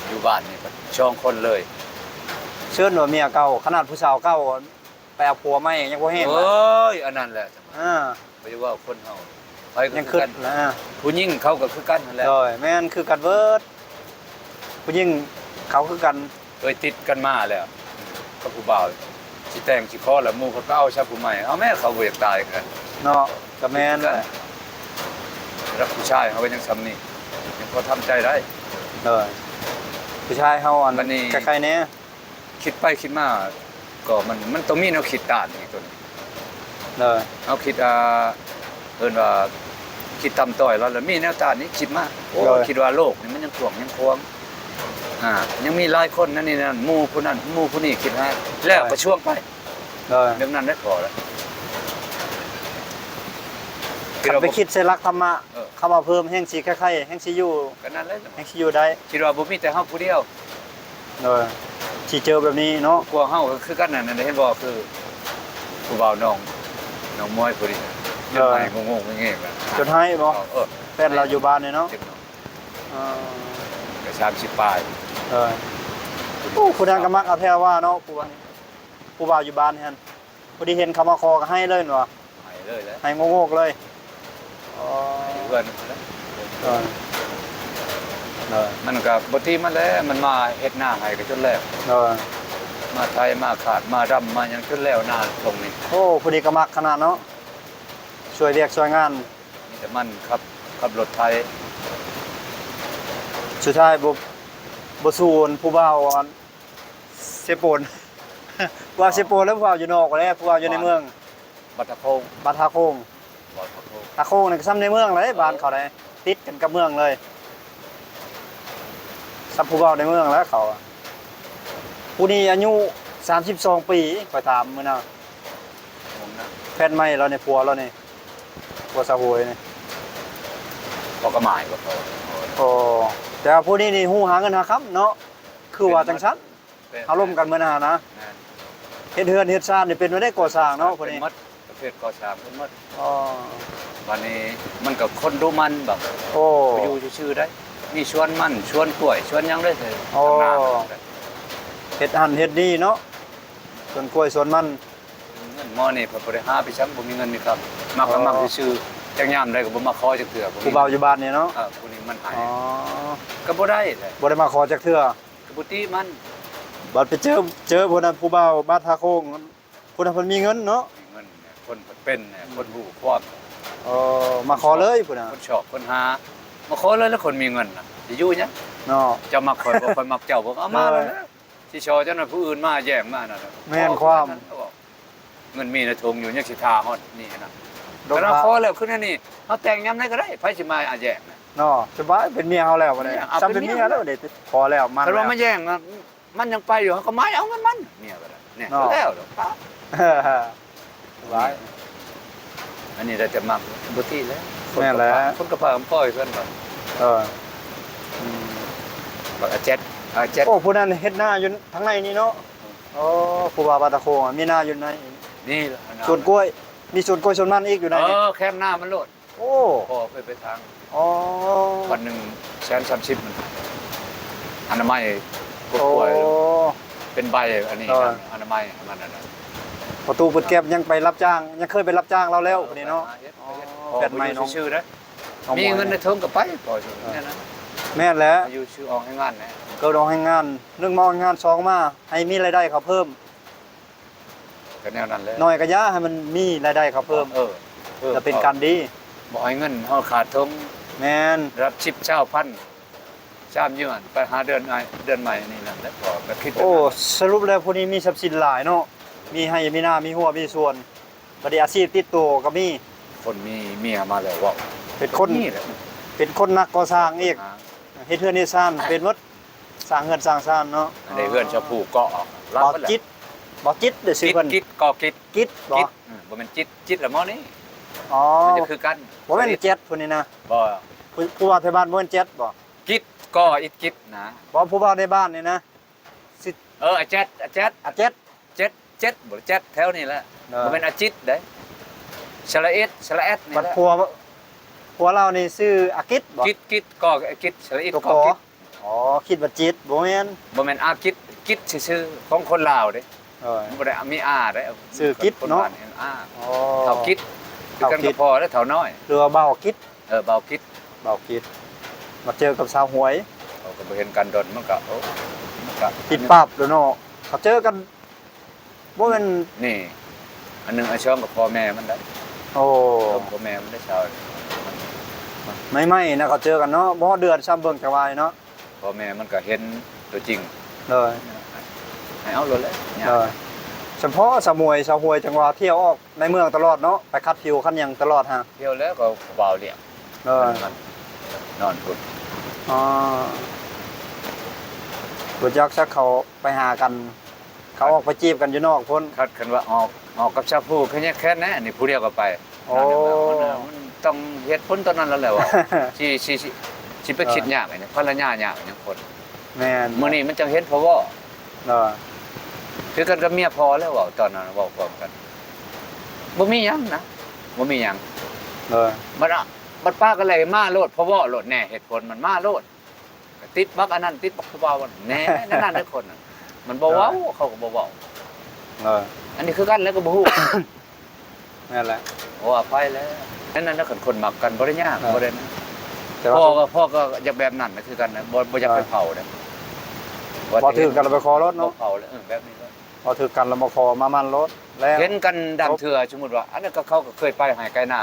ຢູ່ບ້ານນີ້ກໍສອງຄົນເລີຍ ເຊີນວ່າເມຍເກົ່າ ຂະໜາດຜູ້ສາວເກົ່າໄປເອົາຜົວໃໝ່ຍັງບໍ່ແຮງ ໂອ້ຍ ອັນນັ້ນແຫຼະ ອ່າ ບໍ່ຢາກເວົ້າຄົນເຮົາ ໃຜກໍຄືກັນ ຍັງຄິດນະ ຜູ້ຍິງເຂົາກໍຄືກັນຫັ້ນແຫຼະ ໂດຍ ແມ່ນ ຄືກັນເບິດ ຜູ້ຍິງເຂົາຄືກັນ ເຄີຍຕິດກັນມາແລ້ວ ກັບຜູ້ບ່າວ ຊິແຕ່ງຊິຂໍແລ້ວ ໝູ່ເຂົາກໍເອົາຊະຜູ້ໃໝ່ ເອົາແມ້ ເຂົາບໍ່ຢາກຕາຍຄືກັນເນາະ ກໍແມ່ນແຫຼະ ລັກຜູ້ຊາຍເຮົາກໍຍັງຊ່ຳນີ້ ຍັງພໍທຳໃຈໄດ້ ໂດຍ ຜູ້ຊາຍເຮົາອັນ ບັດນີ້ ໄຄໆແດ່ ຄິດໄປຄິດມາກໍມັນ ມັນຕ້ອງມີແນວຄິດຕ້ານອີກຕົວນີ້ ໂດຍ ເຮົາຄິດ ອ່າ ເອີ້ນວ່າຄິດຕ່ຳຕ້ອຍລະ ລະມີແນວຕ້ານນີ້ ຄິດມາ ໂອ້ ໂດຍ ຄິດວ່າໂລກນີ້ມັນຍັງກວ້າງຍັງຂວາງ ອ່າ ຍັງມີຫຼາຍຄົນນັ້ນນີ້ນັ້ນ ໝູ່ຜູ້ນັ້ນ ໝູ່ຜູ້ນີ້ ຄິດຫາ ແລ້ວກໍຊ່ວງໄປ ໂດຍ ແບບນັ້ນໄດ້ພໍລະ ຄັນໄປຄິດໃສ່ຫຼັກທຳມະ ເອີ ຄຳວ່າເພີ່ມແຮ່ງຊິໄຄໆ ແຮ່ງຊິຢູ່ ກໍນັ້ນແຫຼະ ແຮ່ງຊິຢູ່ໄດ້ ຄິດວ່າບໍ່ມີແຕ່ເຮົາຜູ້ດຽວ ໂດຍ ທີ່ເຈີແບບນີ້ເນາະ ພວກເຮົາກໍຄືກັນນັ້ນ ເຫັນບໍ່ ຄືຜູ້ບ່າວນ້ອງ ນ້ອງມວຍຜູ້ນີ້ ໂດຍ ຈົນໄຫ້ງງໆແງງໆ ຈົນໄຫ້ບໍ່ ເອີ ແຟນລາວຢູ່ບ້ານນີ້ເນາະ ເອີ ກໍສາມສິບປາຍ ໂດຍ ໂອ້ ຜູ້ນັ້ນກໍມັກອາແພວວ່າເນາະ ຜູ້ວ່ານີ້ ຜູ້ບ່າວຢູ່ບ້ານຫັ້ນ ພໍດີເຫັນເຂົາມາຂໍກໍໃຫ້ເລີຍແມ່ນບໍ່? ໃຫ້ເລີຍແຫຼະ ໃຫ້ໂງກໆເລີຍ ອໍ ໃຫ້ຢູ່ເຮືອນພຸ້ນແຫຼະ ໂດຍ ໂດຍ ມັນກໍບໍ່ຕິມັນແຫຼະ ມັນມາເຮັດນາໃຫ້ກໍຈົນແລ້ວ ໂດຍ ມາໄຖມາຂາດມາດຳມາຫຍັງຈົນແລ້ວນາຕົງນີ້ ໂອ້ ຜູ້ນີ້ກໍມັກຂະໜາດເນາະ ຊ່ວຍວຽກຊ່ວຍງານ ມີແຕ່ມັນຂັບ ຂັບລົດໄຖ ສຸດທ້າຍບໍ່ ບໍ່ສູ້ອັນຜູ້ບ່າວອັນ ເຊໂປນ ຜູ້ບ່າວເຊໂປນ ແລະຜູ້ບ່າວຢູ່ນອກພຸ້ນແຫຼະ ຜູ້ບ່າວຢູ່ໃນເມືອງ ບັດທ່າໂຄ້ງ ບັດທ່າໂຄ້ງ ບໍ່ ທ່າໂຄ້ງ ທ່າໂຄ້ງນີ້ກໍຊ່ຳໃນເມືອງເລີຍ ເອີ ບ້ານເຂົາໄດ໋ ຕິດກັນກັບເມືອງເລີຍ ຊ່ຳຜູ້ບ່າວໃນເມືອງແຫຼະເຂົາ ຜູ້ນີ້ອາຍຸສາມສິບສອງປີ ຂ້ອຍຖາມມື້ນັ້ນ ແຟນໃໝ່ລາວນີ້ ຜົວລາວນີ້ ຜົວສາວໂຫຍນີ້ ພໍກະໝາຍບໍ່ພໍ ໂອ້ ແຕ່ວ່າຜູ້ນີ້ນີ້ຮູ້ຫາເງິນຫາຄຳເນາະ ຄືວ່າຈັ່ງຊັ້ນ ເຮົາລົມກັນມື້ນັ້ນນະ ແມ່ນ ເຮັດເຮືອນເຮັດຊານນີ້ເປັນໄວ້ໄດ້ ກໍ່ສ້າງເນາະ ຜູ້ນີ້ ເປັນໝົດ ປະເພດກໍ່ສ້າງເປັນໝົດ ອໍ ບາດນີ້ມັນກໍຄົນດຸໝັ່ນບາດ ໂອ້ ຢູ່ຊື່ໆໄດ໋ ມີສວນມັນ ສວນກ້ວຍ ສວນຫຍັງເດ້ ໂອ້ ທາງໜ້າ ເຮັດຫັ້ນເຮັດນີ້ເນາະ ສວນກ້ວຍສວນມັນ ເງິນໝໍນີ້ເພິ່ນບໍ່ໄດ້ຫາໄປໃສ ບໍ່ມີເງິນມີຄຳ ມັກກໍມັກຊື່ໆ ຈັກຍາມໃດກໍບໍ່ມາຂໍຈັກເທື່ອ ຜູ້ບ່າວຢູ່ບ້ານນີ້ເນາະ ເອີ ຜູ້ນີ້ມັນໃຫ້ ອໍ ກໍບໍ່ໄດ້ແຫຼະ ບໍ່ໄດ້ມາຂໍຈັກເທື່ອ ກໍບໍ່ຕິມັນ ບັດໄປເຈີ ເຈີຜູ້ນັ້ນ ຜູ້ບ່າວບ້ານທ່າໂຄ້ງ ຜູ້ນັ້ນເພິ່ນມີເງິນເນາະ ມີເງິນ ຄົນເປັນ ອືມ ຄົນຮູ້ຄວາມ ເອີ ມາຂໍເລີຍພຸ້ນນະ ຄົນຊອກຄົນຫາ ມາຂໍເລີຍ ແລ້ວຄົນມີເງິນນະ ຊິຢູ່ຫຍັງເນາະ? ເຈົ້າມັກຂ້ອຍບໍ່ ຂ້ອຍມັກເຈົ້າບໍ່ ເອົາມາໂລດ ຊິຊໍ້ເຈົ້ານັ້ນ ຜູ້ອື່ນມາແຍ່ງມານັ້ນ ແມ່ນຄວາມ ເງິນມີໃນຖົງຢູ່ ຍັງຊິຖ້າຮອດນີ້ນະ ຂະໜາດຂໍແລ້ວຄືແນວນີ້ ເຮົາແຕ່ງຍາມໃດກໍໄດ້ ໃຜຊິມາອາແຍ່ງນະ ເນາະ ສະບາຍ ເປັນເມຍເຮົາແລ້ວບັດນີ້ ເອົາ ຊ້ຳເປັນເມຍແລ້ວ ເປັນເມຍແລ້ວ ໄດ້ຂໍແລ້ວ ມັນ ຄັນວ່າມາແຍ່ງນະ ມັນຍັງໄປຢູ່ ເຮົາກໍມາເອົາເງິນມັນ ເມຍກໍໄດ້ ແນ່ ເນາະ ແລ້ວດອກ ສະບາຍ ອັນນີ້ໄດ້ແຕ່ມັກ ບໍ່ຕິແລ້ວ ແມ່ນແຫຼະ ຄົນກໍພາກັນປ່ອຍເພິ່ນວ່າ ເອີ ອືມ ບັກອາແຈັດ ອາແຈັດ ໂອ້ ຜູ້ນັ້ນເຮັດນາຢູ່ທາງໃນນີ້ເນາະ ໂອ້ ຄູບາປາຕະໂຄງ ມີນາຢູ່ໃນ ນີ້ລະ ສວນກ້ວຍ ມີສວນກ້ວຍສວນມັນອີກຢູ່ໃນ ເອີ ແຄມນາມັນໂລດ ໂອ້ ພໍ່ເຄີຍໄປທາງ ອໍ ວັນໜຶ່ງແສນສາມສິບມັນ ອະນາໄມ ໂອ້ ເປັນໃບອັນນີ້ ໂດຍ ອະນາໄມມັນນັ້ນນະ ພໍ່ຕູ້ເປີດແກັບຍັງໄປຮັບຈ້າງ ຍັງເຄີຍໄປຮັບຈ້າງລາວແລ້ວ ເອີ ຜູ້ນີ້ເນາະ ໄປຫາເຮັດ ອໍ ໄປເຮັດ ແຟດໃໝ່ນ້ອງ ຢູ່ຊື່ໆເດ້ ນ້ອງ ມີເງິນໃນຖົງກໍໄປ ພໍຢູ່ ເອີ ແມ່ນນັ້ນ ແມ່ນແຫຼະ ຢູ່ຊື່ອອກແຮງງານແຫຼະ ເກີດອອກແຮງງານ ໜຶ່ງມາອອກແຮງງານ ສອງມາໃຫ້ມີລາຍໄດ້ເຂົາເພີ່ມ ກໍແນວນັ້ນແຫຼະ ໜ້ອຍກໍຢ່າໃຫ້ມັນມີລາຍໄດ້ເຂົາເພີ່ມ ເອີ ເອີ ແລ້ວເປັນການດີ ບໍ່ໃຫ້ເງິນເຮົາຂາດຖົງ ແມ່ນ ລະສິບ ຊາວພັນ ຊາມຢູ່ຫັ້ນ ໄປຫາເດືອນໃໝ່ ເດືອນໃໝ່ນີ້ນັ້ນແຫຼະ ກໍຄິດ ໂອ້ ສະຫຼຸບແລ້ວຜູ້ນີ້ມີຊັບສິນຫຼາຍເນາະ ມີໄຮ່ ມີນາ ມີຮົ້ວ ມີສວນ ບັດນີ້ອາຊີບຕິດໂຕກໍມີ ຄົນມີເມຍມາແລ້ວເວົ້າ ເປັນຄົນ ນີ້ແຫຼະ ເປັນຄົນນັກກໍ່ສ້າງອີກ ເຮັດເຮືອນເຮັດຊານເປັນໝົດ ສ້າງເຮືອນສ້າງຊານເນາະ ອັນໃດເຮືອນຊາວຜູ້ເກາະ ເບົາຈິດ ເບົາຈິດເດ້ຊື່ເພິ່ນ ກິດ ກິດ ກໍກິດ ກິດບໍ ກິດ ອືມ ບໍ່ແມ່ນຈິດ ຈິດລະໝໍນີ້ ອໍ ມັນຈະຄືກັນ ບໍ່ແມ່ນແຈັດຜູ້ນີ້ນະ ບໍ່ ຜູ້ ຜູ້ວ່າໄທບ້ານບໍ່ແມ່ນແຈັດບໍ ກິດ ກໍອິດກິດນະ ບໍ່ ຜູ້ວ່າໃນບ້ານນີ້ນະ ຊິ ເອີ ອາແຈັດ ອາແຈັດ ອາແຈັດ ເຈັດ ເຈັດ ບໍ່ແຈັດ ແຖວນີ້ແຫຼະ ເອີ ບໍ່ແມ່ນອາຈິດເດ້ ສະຫຼະອິດ ສະຫຼະແອັດນີ້ແຫຼະ ບັດຜົວ ຜົວລາວນີ້ຊື່ອາກິດບໍ ກິດ ກິດ ກໍອາກິດ ສະຫຼະອິດ ກໍກິດ ອໍ ຄິດວ່າຈິດ ບໍ່ແມ່ນ ບໍ່ແມ່ນອາກິດ ກິດຊື່ໆ ຂອງຄົນລາວເດ້ ເອີ ມັນບໍ່ໄດ້ມີອາເດ້ ຊື່ກິດເນາະ ຄົນບ້ານເອີ້ນອາ ອໍ ເຖົ້າກິດ ຄືກັນກັບພໍ່ເດ້ ເຖົ້ານ້ອຍ ຫຼືວ່າບ່າວກິດ ເອີ ບ່າວກິດ ບ່າວກິດ ມາເຈີກັບສາວຫວຍ ເຂົາກໍບໍ່ເຫັນກັນດົນ ມັນກໍ ໂອ້ ມັນກໍຕິດປາບແລ້ວເນາະ ເຂົາເຈີກັນ ບໍ່ແມ່ນ ນີ້ ອັນໜຶ່ງ ອັນສອງກໍພໍ່ແມ່ມັນໄດ໋ ໂອ້ ພໍ່ແມ່ມັນໄດ້ຊາວ ໃໝ່ໆນະ ເຂົາເຈີກັນເນາະ ບໍ່ຮອດເດືອນຊ້ຳ ເບິ່ງຈັງຫວະນີ້ເນາະ ພໍ່ແມ່ມັນກໍເຫັນຕົວຈິງ ໂດຍ ໃຫ້ເອົາໂລດແຫຼະ ໂດຍ ສະເພາະສາວໝວຍ ສາວຫວຍ ຈັ່ງວ່າທ່ຽວອອກ ໃນເມືອງຕະຫຼອດເນາະ ໄປຂັດຜິວຂັດຫຍັງຕະຫຼອດຫັ້ນ ທ່ຽວແລ້ວກໍຜູ້ບ່າວລ້ຽງ ເອີ ນອນພຸ້ນ ອໍ ບໍ່ຈັກ ຈັກເຂົາໄປຫາກັນ ເຂົາອອກໄປຈີບກັນຢູ່ນອກພຸ້ນ ຄັນ ຄັນວ່າອອກ ອອກກັບຊາວຜູ້ຂະແຍກແຄ້ນແນ່ ອັນນີ້ຜູ້ດຽວກໍໄປ ອໍ ນັ້ນແຫຼະ ມັນ ມັນຕ້ອງເຫດຜົນຕົວນັ້ນແລ້ວແຫຼະວ່າ ຊິ ຊິ ຊິ ຊິໄປຄິດຍາກຫຍັງ ເອີ ພັນລະຍາຍາກຫຍັງຄົນ ແມ່ນ ມື້ນີ້ມັນຈັ່ງເຫັນພໍ່ວໍ ເອີ ຄືກັນກັບເມຍພໍ່ແລ້ວ ເວົ້າຕອນນັ້ນເວົ້າພ້ອມກັນ ບໍ່ມີຫຍັງນະ ບໍ່ມີຫຍັງ ເອີ ບັດ ບັດປາກັນແລ້ວມາໂລດ ພໍ່ວໍໂລດ ແນ່ ເຫດຜົນມັນມາໂລດ ຕິດບັກອັນນັ້ນ ຕິດບັກຜູ້ບ່າວນັ້ນ ແນ່ ແນວນັ້ນເດ້ຄົນນະ ມັນບໍ່ເວົ້າ ເອີ ເຂົາກໍບໍ່ເວົ້າ ເອີ ອັນນີ້ຄືກັນແລ້ວກໍບໍ່ຮູ້ ແມ່ນແຫຼະ ໂອ້ ອະໄພແລ້ວ ແນວນັ້ນນະ ຄັນຄົນມັກກັນບໍ່ໄດ້ຍາກ ເອີ ບໍ່ໄດ້ນະ ແຕ່ວ່າ ພໍ່ກໍ ພໍ່ກໍຢາກແບບນັ້ນນະ ຄືກັນນະ ບໍ່ ບໍ່ຢາກ ເອີ ໄປເຜົາເດ້ ເວົ້າຖືກກັນແລ້ວໄປຂໍໂລດເນາະ ບໍ່ເຜົາແລ້ວ ເອີ ແບບນີ້ໂລດ ເວົ້າຖືກກັນແລ້ວບໍ່ຂໍ ມາໝັ້ນໂລດ ແລ້ວ ເຫັນກັນດຳເທື່ອ ສົມມຸດວ່າ ອັນນັ້ນກໍເຂົາກໍເຄີຍໄປໄຮ່ໄປນາ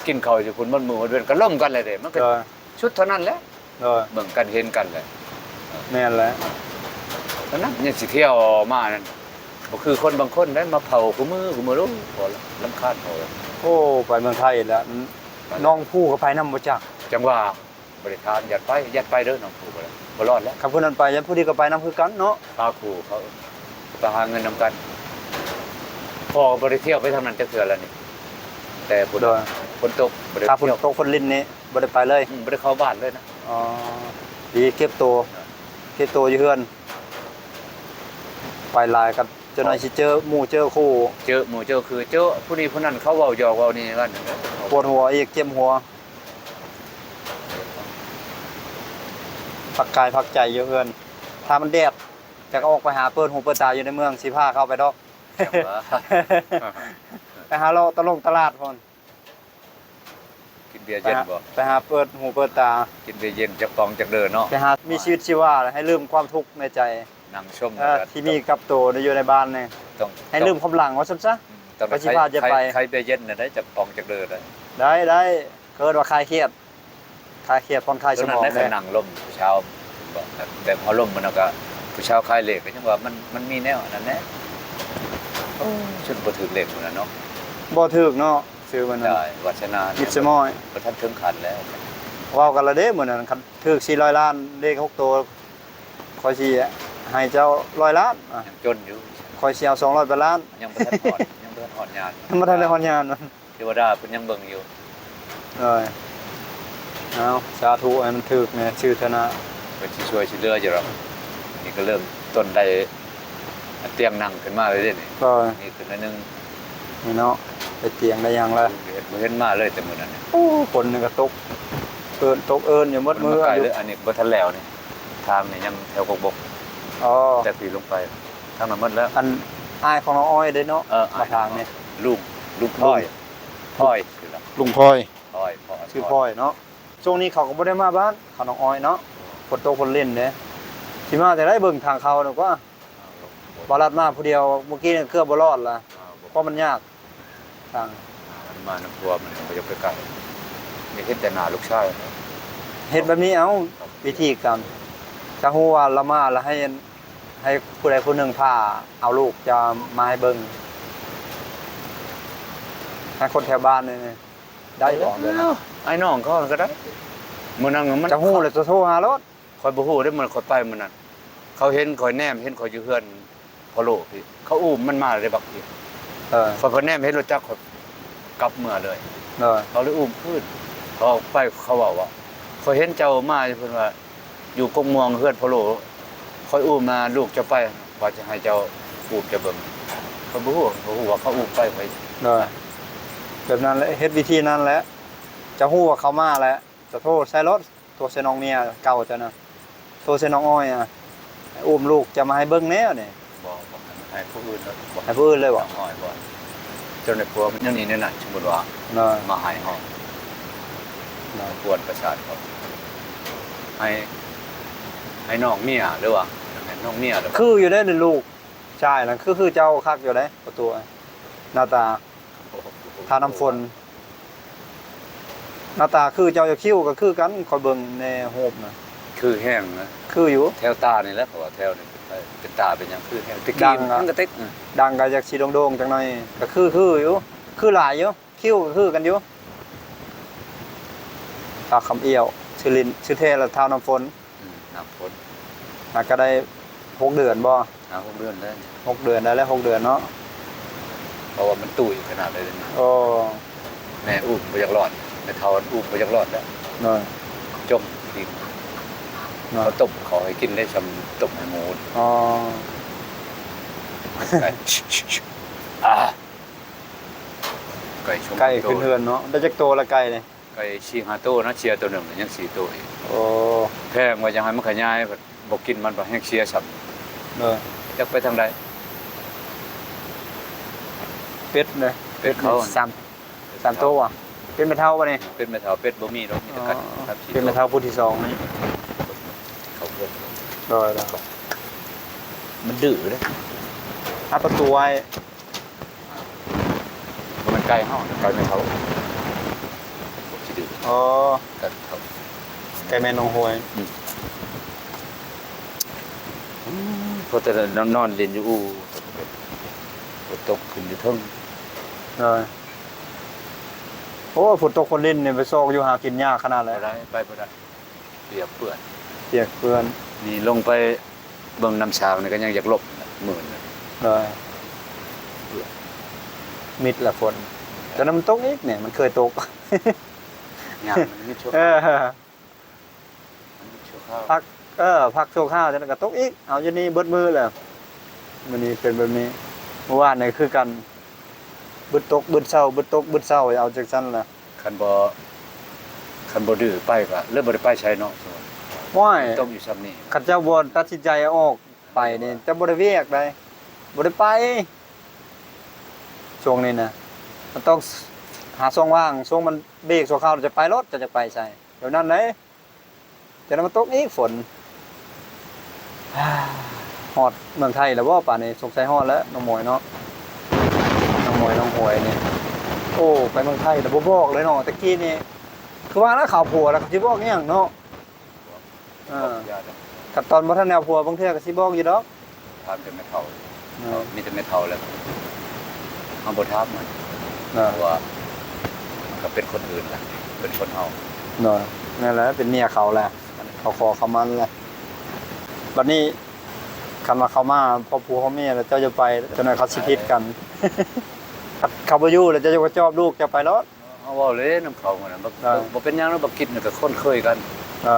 ກິນເຂົ້າຢູ່ພຸ້ນໝົດມື້ໝົດເວັນ ກໍລົມກັນແລ້ວເດ້ ມັນກໍ ໂດຍ ສຸດເທົ່ານັ້ນແຫຼະ ໂດຍ ເບິ່ງກັນເຫັນກັນແຫຼະ ແມ່ນແຫຼະ ເທົ່ານັ້ນ ຍັງຊິທ່ຽວມານັ້ນ ບໍ່ຄືຄົນບາງຄົນໄດ໋ ມາເຜົາຄູ່ມື້ ຄູ່ມື້ ໂອ້ ພໍລະ ລຳຄານພໍລະ ໂອ້ ໄປເມືອງໄທແລ້ວ ນ້ອງພູກໍໄປນຳບໍ່ຈັກ ຈັ່ງວ່າ ບໍ່ໄດ້ຖາມ ຢ້ານໄປ ຢ້ານໄປເດີ ນ້ອງພູກໍໄດ້ ບໍ່ລອດແລ້ວ ຄັນຜູ້ນັ້ນໄປ ຢ້ານຜູ້ນີ້ກໍໄປນຳຄືກັນເນາະ ພາຄູ່ເຂົາໄປຫາເງິນນຳກັນ ພໍ່ກໍບໍ່ໄດ້ທ່ຽວໄປທາງນັ້ນຈັກເທື່ອແລ້ວນີ້ ແຕ່ ໂດຍ ຝົນຕົກບໍ່ໄດ້ ຖ້າຝົນຕົກຝົນລິນນີ້ບໍ່ໄດ້ໄປເລີຍ ອືມ ບໍ່ໄດ້ເຂົ້າບ້ານເລີຍນະ ອໍ ດີເກັບໂຕ ເກັບໂຕຢູ່ເຮືອນ ໄປຫຼາຍກໍເຈົ້າໜ້ອຍຊິເຈີໝູ່ເຈີຄູ່ ເຈີໝູ່ເຈີຄູ່ ເຈີຜູ້ນີ້ຜູ້ນັ້ນ ເຂົາເວົ້າຢອກເວົ້ານີ້ກັນ ປວດຫົວອີກ ເຈັບຫົວ ພັກກາຍພັກໃຈຢູ່ເຮືອນ ຖ້າມັນແດດ ຈັກອອກໄປຫາເປີດຫູເປີດຕາຢູ່ໃນເມືອງ ຊິພາເຂົາໄປດອກ ຈັ່ງວ່າ ໄປຫາເລາະຕະຫຼົງຕະຫຼາດພຸ້ນ ກິນເບຍເຢັນບໍ່? ໄປຫາ ໄປຫາເປີດຫູເປີດຕາ ກິນເບຍເຢັນຈັກປ໋ອງຈັກເດີເນາະ ໄປຫາມີຊີວິດຊີວາ ໃຫ້ລືມຄວາມທຸກໃນໃຈ ນັ່ງຊົມ ເອີ ທີ່ມີກັບໂຕຢູ່ໃນບ້ານນີ້ ຕ້ອງ ໃຫ້ລືມຄວາມຫຼັງວ່າຊັ້ນຊະ ອືມ ຕອນນັ້ນ ກໍຊິພາຈະໄປ ໄຄເບຍເຢັນນະໄດ້ ຈັກປ່ອງຈັກເດີໄດ້ ໄດ້ ໄດ້ ເອີ້ນວ່າຄາຍຄຽດ ຄາຍຄຽດຜ່ອນຄາຍສະໝອງ ຕອນນັ້ນໄດ້ ເດ້ ຄັນນັ່ງລົມຜູ້ສາວ ແບບເຮົາລົມມັນກໍ ຜູ້ສາວຂາຍເລກ ກໍຍັງວ່າມັນ ມັນມີແນວອັນນັ້ນແດ່ ໂອ້ ຈົນບໍ່ຖືກເລກພຸ້ນນະເນາະ ບໍ່ຖືກເນາະ ຊື່ມັນ ໄດ້ ວາສະໜາ ມິດສະໝອຍ ບໍ່ທັນເຖິງຂັ້ນແລ້ວ ເວົ້າກັນລະເດ້ມື້ນັ້ນ ຄັນຖືກສີ່ຮ້ອຍລ້ານ ເລກຫົກໂຕ ຂ້ອຍຊິໃຫ້ເຈົ້າຮ້ອຍລ້ານ ອາ ຍັງຈົນຢູ່ ຂ້ອຍຊິເອົາສອງຮ້ອຍປາຍລ້ານ ຍັງບໍ່ທັນຮອດ ຍັງບໍ່ທັນຮອດຍານ ຍັງບໍ່ທັນໄດ້ຮອດຍານ ເທວະດາເພິ່ນຍັງເບິ່ງຢູ່ ໂດຍ ເອົາ ສາທຸ ໃຫ້ມັນຖືກແດ່ ຊື່ເທີນະ ເພິ່ນຊິຊ່ວຍຊິເຫຼືອຢູ່ດອກ ນີ້ກໍເລີ່ມຕົ້ນໄດ້ຕຽງນັ່ງຂຶ້ນມາເລີຍເດ້ນີ້ ໂດຍ ນີ້ຂຶ້ນໜ້ອຍໜຶ່ງ ນີ້ເນາະ ໄດ້ຕຽງໄດ້ຫຍັງລະ ບໍ່ເຫັນ ບໍ່ເຫັນມາເລີຍແຕ່ມື້ນັ້ນ ໂອ້ ຝົນນີ້ກໍຕົກ ເອີ້ນ ຕົກເອີ້ນຢູ່ໝົດມື້ ມັນມາໃກ້ເລີຍ ອັນນີ້ບໍ່ທັນແລ້ວນີ້ ທາງນີ້ຍັງແຖວກົກບົກ ອໍ ແຕ່ພີ້ລົງໄປ ທາງນັ້ນໝົດແລ້ວ ອັນອ້າຍຂອງນ້ອງອ້ອຍເດ້ເນາະ ເອີ ມາທາງນີ້ ລຸງ ລຸງພອຍ ພອຍ ລຸງພອຍ ພອຍ ພອຍ ຊື່ພອຍເນາະ ຊ່ວງນີ້ເຂົາກໍບໍ່ໄດ້ມາບ້ານ ເຂົານ້ອງອ້ອຍເນາະ ຝົນຕົກຝົນຫຼິ້ນເດ້ ຊິມາຈັ່ງໃດ ເບິ່ງທາງເຂົ້າດີກວ່າ ບໍ່ລັດມາຜູ້ດຽວ ມື້ກີ້ເກືອບບໍ່ລອດລະ ເພາະມັນຍາກ ທາງ ມັນມານຳຜົວ ມັນບໍ່ຢາກໄປໃກ້ ຢາກເຫັນແຕ່ໜ້າລູກຊາຍ ເຮັດແບບນີ້ເອົາ ວິທີການ ຈະຮູ້ວ່າລະມາລະໃຫ້ ໃຫ້ຜູ້ໃດຜູ້ໜຶ່ງພາເອົາລູກຈະມາໃຫ້ເບິ່ງ ໃຫ້ຄົນແຖວບ້ານນີ້ ໄດ້ບໍ່ ໄອ້ນ້ອງເຂົາຫັ້ນກໍໄດ້ ມື້ນັ້ນມັນ ຈະຮູ້ແລ້ວຈະໂທຫາໂລດ ຂ້ອຍບໍ່ຮູ້ເດ້ ມື້ຂ້ອຍໄປມື້ນັ້ນ ເຂົາເຫັນຂ້ອຍແນມເຫັນຂ້ອຍຢູ່ເຮືອນພໍ່ໂລພີ້ ເຂົາອຸ້ມມັນມາເດ້ບັກພີ້ ເອີ ຂ້ອຍພະແນມເຫັນລົດຈັກ ຂ້ອຍກັບເມືອເລີຍ ເອີ ເຂົາເລີຍອຸ້ມຄືນ ເຂົາໄປ ເຂົາເວົ້າວ່າ ຂ້ອຍເຫັນເຈົ້າມາ ເພິ່ນວ່າ ຢູ່ກົກມ່ວງເຮືອນພໍ່ໂລ ຂ້ອຍອຸ້ມນາລູກເຈົ້າໄປ ວ່າຈະໃຫ້ເຈົ້າອຸ້ມເຈົ້າເບິ່ງ ຂ້ອຍບໍ່ຮູ້ ບໍ່ຮູ້ວ່າເຂົາອຸ້ມໄປ ຂ້ອຍ ໂດຍ ແບບນັ້ນແຫຼະ ເຮັດວິທີນັ້ນແຫຼະ ຈະຮູ້ວ່າເຂົາມາແລ້ວ ຈະໂທໃສ່ໂລດ ໂທໃສ່ນ້ອງເມຍເກົ່າເຈົ້ານະ ໂທໃສ່ນ້ອງອ້ອຍອະ ໃຫ້ອຸ້ມລູກຈະມາໃຫ້ເບິ່ງແດ່ນີ້ ບໍ່ ບໍ່ ໃຫ້ຜູ້ອື່ນເລີຍ ໃຫ້ຜູ້ອື່ນເລີຍບໍ່ ນ້ອງອ້ອຍບໍ່ ເຈົ້ານາຍຜົວມັນແນວນີ້ແນວນັ້ນ ສົມມຸດວ່າ ໂດຍ ມາໃຫ້ເຮົາ ໂດຍ ກວນປະສາດເຂົາ ໃຫ້ ໃຫ້ນ້ອງເມຍ ຫຼືວ່າ ແມ່ນນ້ອງເມຍ ຄືຢູ່ເດ້ ລູກຊາຍນັ້ນ ຄື ຄືເຈົ້າຄັກຢູ່ເດ້ ປະຕູ ໜ້າຕາ ທ່ານ້ຳຝົນ ໜ້າຕາຄືເຈົ້າຢູ່ ຄິ້ວກໍຄືກັນ ຂ້ອຍເບິ່ງໃນຮູບນະ ຄືແຮງນະ ຄືຢູ່ ແຖວຕານີ້ແຫຼະ ເພາະວ່າແຖວນີ້ເປັນຕາເປັນຫຍັງ ຄືແຮງ ແຕ່ກີ້ມັນກະເຕັກ ດັງກໍຢາກຊິໂດ່ງໆຈັກໜ້ອຍ ກໍຄື ຄືຢູ່ ຄືຫຼາຍຢູ່ ຄິ້ວກໍຄືກັນຢູ່ ທ້າວຄຳອ້ຽວ ຊື່ຫຼິ້ນ ຊື່ແທ້ລະທ້າວນ້ຳຝົນ ອືມ ນ້ຳຝົນ ຫາກະໄດ້ຫົກເດືອນບໍ່? ຫາຫົກເດືອນແລ້ວ ຫົກເດືອນໄດ້ແລ້ວ ຫົກເດືອນເນາະ ເພາະວ່າມັນຕຸ້ຍຂະໜາດເລີຍ ໂອ້ ແມ່ອຸ້ມບໍ່ຢາກລອດ ແມ່ເຖົ້າອຸ້ມບໍ່ຢາກລອດແລ້ວ ໂດຍ ຈົມດິນ ໂດຍ ເຂົາຕົ້ມເຂົ້າໃຫ້ກິນໄດ້ ຊ່ຳຕົ້ມໃຫ້ໝູ ອໍ ໄກ່ ອ່າ ໄກ່ຊົງ ໄກ່ຂຶ້ນເຮືອນເນາະ ໄດ້ຈັກໂຕລະໄກ່ນີ້? ໄກ່ສີ່ຫ້າໂຕນະ ເສຍໂຕໜຶ່ງ ຍັງສີ່ໂຕອີກ ໂອ້ ແພງວ່າຢາກໃຫ້ມັນຂະຫຍາຍ ບໍ່ກິນມັນ ແຮງເສຍຊ້ຳ ໂດຍ ຈັກໄປທາງໃດ ເປັດເດ້ ເປັດເຂົາ ສາມ ສາມໂຕຫວາ ເປັດແມ່ເຖົ້າບໍ່ນີ້ ເປັດແມ່ເຖົ້າ ເປັດບໍ່ມີດອກ ມີແຕ່ກັນ ອໍ ສາມສີ່ໂຕ ເປັດແມ່ເຖົ້າຜູ້ທີສອງນີ້ ເຂົ້າເຮືອນ ໂດຍ ໂດຍ ມັນດື້ເດ້ ອັດປະຕູໄວ້ ບໍ່ແມ່ນໄກ່ເຮົາ ໄກ່ແມ່ເຖົ້າ ຊິດື້ ອໍ ໄກ່ເຖົ້າ ໄກ່ແມ່ນ້ອງຫ້ວຍ ອືມ ອືມ ພໍແຕ່ນອນ ນອນຫຼິ້ນຢູ່ອູ່ ຝົນຕົກຂຶ້ນຢູ່ເທິງ ໂດຍ ໂອ້ ຝົນຕົກຝົນລິນນີ້ໄປຊອກຢູ່ຫາກິນຍາກຂະໜາດໃດ ບໍ່ໄດ້ ໄປບໍ່ໄດ້ ປຽກເປື້ອນ ປຽກເປື້ອນ ນີ້ລົງໄປເບິ່ງນ້ຳຊາງນີ້ກໍຍັງຢາກລົບ ມື່ນ ເອີ ເປື້ອນ ມິດລະຝົນ ແຕ່ນ້ຳມັນຕົກອີກນີ້ ມັນເຄີຍຕົກ ຍາມມັນມິດຊົ່ວຄາວ ເອີ ມັນມິດຊົ່ວຄາວ ພັກ ເອີ ພັກຊົ່ວຄາວ ຈັ່ງນັ້ນກໍຕົກອີກ ເອົາຢູ່ນີ້ເບິດມື້ແລ້ວ ມື້ນີ້ເປັນແບບນີ້ ມື້ວານນີ້ຄືກັນ ບຶດຕົກບຶດເຊົ້າ ບຶດຕົກບຶດເຊົ້າ ເອົາຈັ່ງຊັ້ນລະ ຄັນບໍ່ ຄັນບໍ່ດື້ໄປກໍເລີຍບໍ່ໄດ້ໄປໃສເນາະ ໂອ້ຍ ຕົກຢູ່ຊ່ຳນີ້ ຄັນເຈົ້າບໍ່ຕັດສິນໃຈອອກໄປນີ້ ເຈົ້າບໍ່ໄດ້ວຽກໃດ ບໍ່ໄດ້ໄປ ຊ່ວງນີ້ນະ ມັນຕ້ອງຫາຊ່ອງວ່າງ ຊ່ວງມັນເບຣກຊົ່ວຄາວ ເຈົ້າໄປໂລດ ເຈົ້າຈະໄປໃສ ແບບນັ້ນເດ້ ຈັ່ງນັ້ນມັນຕົກອີກຝົນ ຮອດເມືອງໄທແລ້ວບໍ່ ປານນີ້ ສົງໄສຮອດແລ້ວ ນ້ອງໝວຍເນາະ ນ້ອງໝ ໄປໜອງຫ້ວຍນີ້ ໂອ້ ໄປເມືອງໄທແລ້ວບໍ່ບອກເລີຍເນາະ. ແຕ່ກີ້ນີ້ຄືວ່າລະ ເຂົາຜົວແລ້ວເຂົາຊິບອກອີ່ຫຍັງເນາະ. ເອີ ຄັນຕອນບໍ່ທັນໄດ້ເອົາຜົວ ບາງເທື່ອກໍຊິບອກຢູ່ດອກ. ຖາມແຕ່ແມ່ເຖົ້າ ເອີ ມີແຕ່ແມ່ເຖົ້າແລ້ວ ເຮົາບໍ່ຖາມມັນ ເອີ ເພາະວ່າມັນກໍເປັນຄົນອື່ນລະ ເປັນຄົນເຮົາ ເນາະ. ນັ້ນແຫຼະ ເປັນເມຍເຂົາແຫຼະ ເຂົາຂໍເຂົາມັນແຫຼະ. ບັດນີ້ຄັນວ່າເຂົາມາພ້ອມຜົວພ້ອມເມຍແລ້ວ ເຈົ້າຢ່າໄປ ຈັກໜ້ອຍເຂົາຊິຜິດກັນ. ເຂົາບໍ່ຢູ່ແລ້ວ ເຈົ້າຈະກະຈອບລູກເຈົ້າໄປໂລດ. ເຮົາເວົ້າເລີຍນຳເຂົາຫັ້ນນະ ບໍ່ ເອີ ບໍ່ເປັນຫຍັງດອກ ບັກກິດນີ້ກໍຄຸ້ນເຄີຍກັນ ເອີ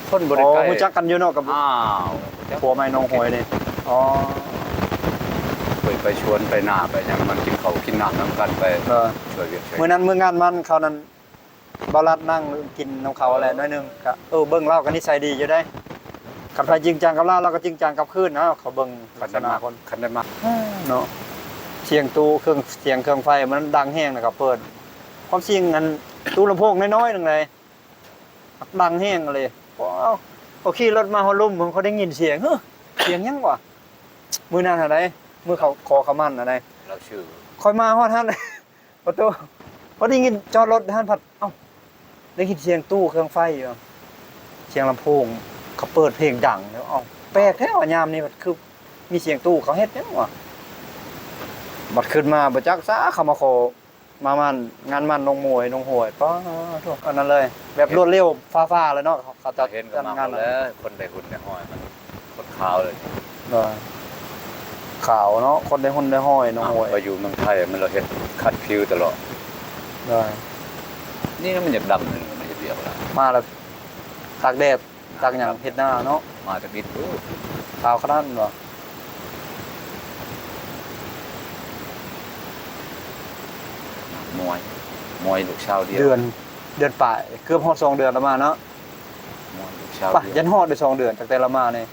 ຄົນບໍ່ໄດ້ໃກ້ ຮູ້ຈັກກັນຢູ່ເນາະ ກັບ ອ້າວ ຮູ້ຈັກ ຜົວໃໝ່ໜອງຫ້ວຍນີ້. ອໍ ເຄີຍໄປສວນໄປນາໄປຫຍັງ ມາກິນເຂົ້າກິນນ້ຳນຳກັນ ໄປ ເອີ ຊ່ວຍວຽກຊ່ວຍ ມື້ນັ້ນມື້ງານມັນເຂົານັ້ນ ບ່າວລັດນັ່ງກິນນຳເຂົາແຫຼະໜ້ອຍໜຶ່ງ ກະ ເອີ ເບິ່ງລາວກໍນິໄສດີຢູ່ເດ້. ຄັນໃຜຈິງຈັງກັບລາວ ລາວກໍຈິງຈັງກັບຄືນນະ ເຂົາເບິ່ງລັກສະນະຄົນ ຄັນໄດ້ມາ ເນາະ. ສຽງຕູ້ເຄື່ອງ ສຽງເຄື່ອງໄຟມັນດັງແຮງນະ ເຂົາເປີດ ຄວາມຈິງອັນຕູ້ລຳໂພງນ້ອຍໆໜຶ່ງເລີຍ ດັງແຮງເລີຍ. ພໍເຂົາຂີ່ລົດມາຮອດລຸ່ມ ເຂົາໄດ້ຍິນສຽງ ເຮີ ສຽງຫຍັງວະ? ມື້ນັ້ນຫັ້ນໃດ ມື້ເຂົາຂໍເຂົ້າມັນຫັ້ນໃດ ລາວຊື່ ຂ້ອຍມາຮອດຫັ້ນ ປະຕູ ພໍໄດ້ຍິນ ຈອດລົດຫັ້ນພັດ ເອົ້າ ໄດ້ຍິນສຽງຕູ້ເຄື່ອງໄຟຢູ່ ສຽງລຳໂພງ ເຂົາເປີດເພງດັງ ເອົ້າ ແປກແທ້ວ່າ ຍາມນີ້ພັດຄືມີສຽງຕູ້ ເຂົາເຮັດຫຍັງວະ? ບັດຂຶ້ນມາບໍ່ຈັກຊະ ເຂົາມາຂໍມາໝັ້ນ ງານໝັ້ນນ້ອງໝວຍ ນ້ອງຫວຍ ປາໂທ້ ອັນນັ້ນເລີຍ ແບບລວດເລັວຟ້າໆເລີຍເນາະ. ເຂົາຈັດ ເຫັນກໍມັກແລ້ວ ຄົນໄດ້ຮຸ່ນໄດ້ຮອຍ ມັນຄົນຂາວເລີຍ ເອີ ຂາວເນາະ ຄົນໄດ້ຮຸ່ນໄດ້ຮອຍ ນ້ອງຫວຍ ໄປຢູ່ເມືອງໄທ ມັນລະເຮັດຂັດຜິວຕະຫຼອດ ເອີ ນີ້ມັນຢາກດຳ ມັນເຮັດວຽກລະ ມາລະຕາກແດດ ຕາກຫຍັງເຮັດນາເນາະ ມາຈາກດິນພຸ້ນ ຂາວຂະໜາດນັ້ນບໍ? ໝວຍ ໝວຍລູກສາວດຽວ ເດືອນ ເດືອນປາຍ ເກືອບຮອດສອງເດືອນລະມາເນາະ ໝວຍລູກສາວ ປະ ດຽວ ຢ້ານຮອດໄດ້ສອງເດືອນ ຕັ້ງແຕ່ລະມານີ້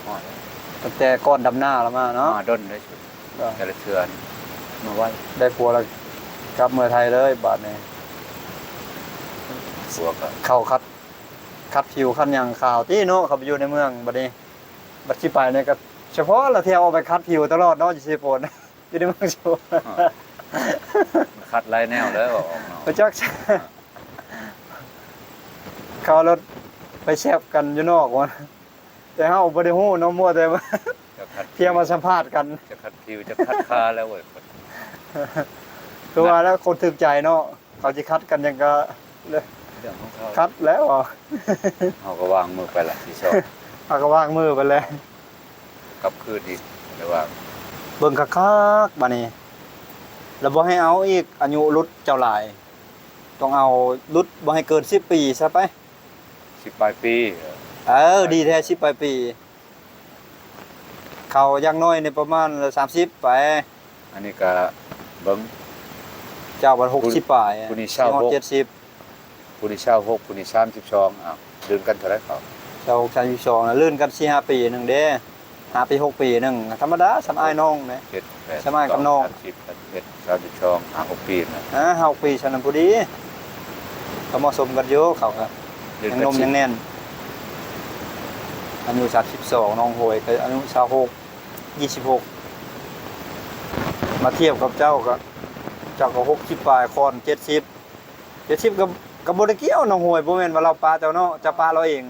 ຮອດ ຕັ້ງແຕ່ກ່ອນດຳນາລະມາເນາະ ມາດົນໄດ້ສຸດ ເອີ ແຕ່ລະເທື່ອນີ້ມາໄວ ໄດ້ຜົວລະກັບເມືອໄທເລີຍບາດນີ້ ຜົວກໍ ເຂົາຂັດ ຂັດຜິວຂັດຫຍັງຂາວຕິເນາະ ເຂົາໄປຢູ່ໃນເມືອງ ບັດນີ້ ບັດຊິໄປນີ້ກໍສະເພາະລະທ່ຽວອອກໄປຂັດຜິວຕະຫຼອດເນາະ ຢູ່ເຊໂປນ ຢູ່ໃນເມືອງໂຊນ ເອີ ມັນຂັດຫຼາຍແນວແລ້ວອອກນອກ ບໍ່ຈັກ ເຂົາລົດໄປແຊບກັນຢູ່ນອກ ແຕ່ເຮົາບໍ່ໄດ້ຮູ້ເນາະ ມົວແຕ່ວ່າ ຈະຂັດ ພຽງມາສຳພາດກັນ ຈະຂັດຜິວ ຈະຂັດຂາແລ້ວເວີຍ ຄືວ່າແລ້ວ ຄົນຖືກໃຈເນາະ ເຂົາຊິຂັດກັນຫຍັງກໍ ເລື່ອງຂອງເຂົາ ຂັດແລ້ວ ເຮົາກໍວາງມືໄປລະ ຊິຊອກ ເຮົາກໍວາງມືໄປແລ້ວ ກັບຄືນອີກ ລະຫວ່າງ ເບິ່ງຄັກໆບາດນີ້ ລະບໍ່ໃຫ້ເອົາອີກ ອາຍຸຫຼຸດເຈົ້າຫຼາຍ ຕ້ອງເອົາຫຼຸດບໍ່ໃຫ້ເກີນສິບປີຊະໄປ ສິບປາຍປີ ເອີ ດີແທ້ ສິບປາຍປີ ເຂົາຢ່າງໜ້ອຍນີ້ປະມານສາມສິບໄປ ອັນນີ້ກະເບິ່ງ ເຈົ້າບັດຫົກສິບປາຍ ຜູ້ນີ້ຊາວຫົກ ຊິຮອດເຈັດສິບ ຜູ້ນີ້ຊາວຫົກ ຜູ້ນີ້ສາມສິບສອງ ອ້າວ ລື່ນກັນເທົ່າໃດເຂົາ? ຊາວຫົກ ສາມສິບສອງ ນະ ລື່ນກັນສີ່ຫ້າປີໜຶ່ງເດ້ ຫ້າປີຫົກປີໜຶ່ງ ທຳມະດາ ສ່ຳອ້າຍນ້ອງເດ້ ເຈັດ ແປດ ສ່ຳອ້າຍກັບນ້ອງ ສອງ ສາມສິບ ສາມສິບເອັດ ສາມສິບສອງ ຫ້າຫົກປີນະ ອ່າ ຫ້າຫົກປີ ສ່ຳນັ້ນພໍດີ ກໍເໝາະສົມກັນຢູ່ ເຂົາກໍຍັງໜຸ່ມຍັງແໜ້ນ ອາຍຸສາມສິບສອງ ນ້ອງຫວຍກໍອາຍຸຊາວຫົກ ຊາວຫົກ ມາທຽບກັບເຈົ້າກໍ ເຈົ້າກໍຫົກສິບປາຍ ຂ້ອນເຈັດສິບ ເຈັດສິບກໍ ກໍບໍ່ໄດ້ກ່ຽວ ນ້ອງຫວຍ ບໍ່ແມ່ນວ່າລາວປະເຈົ້າເນາະ ເຈົ້າປະລາວເອງ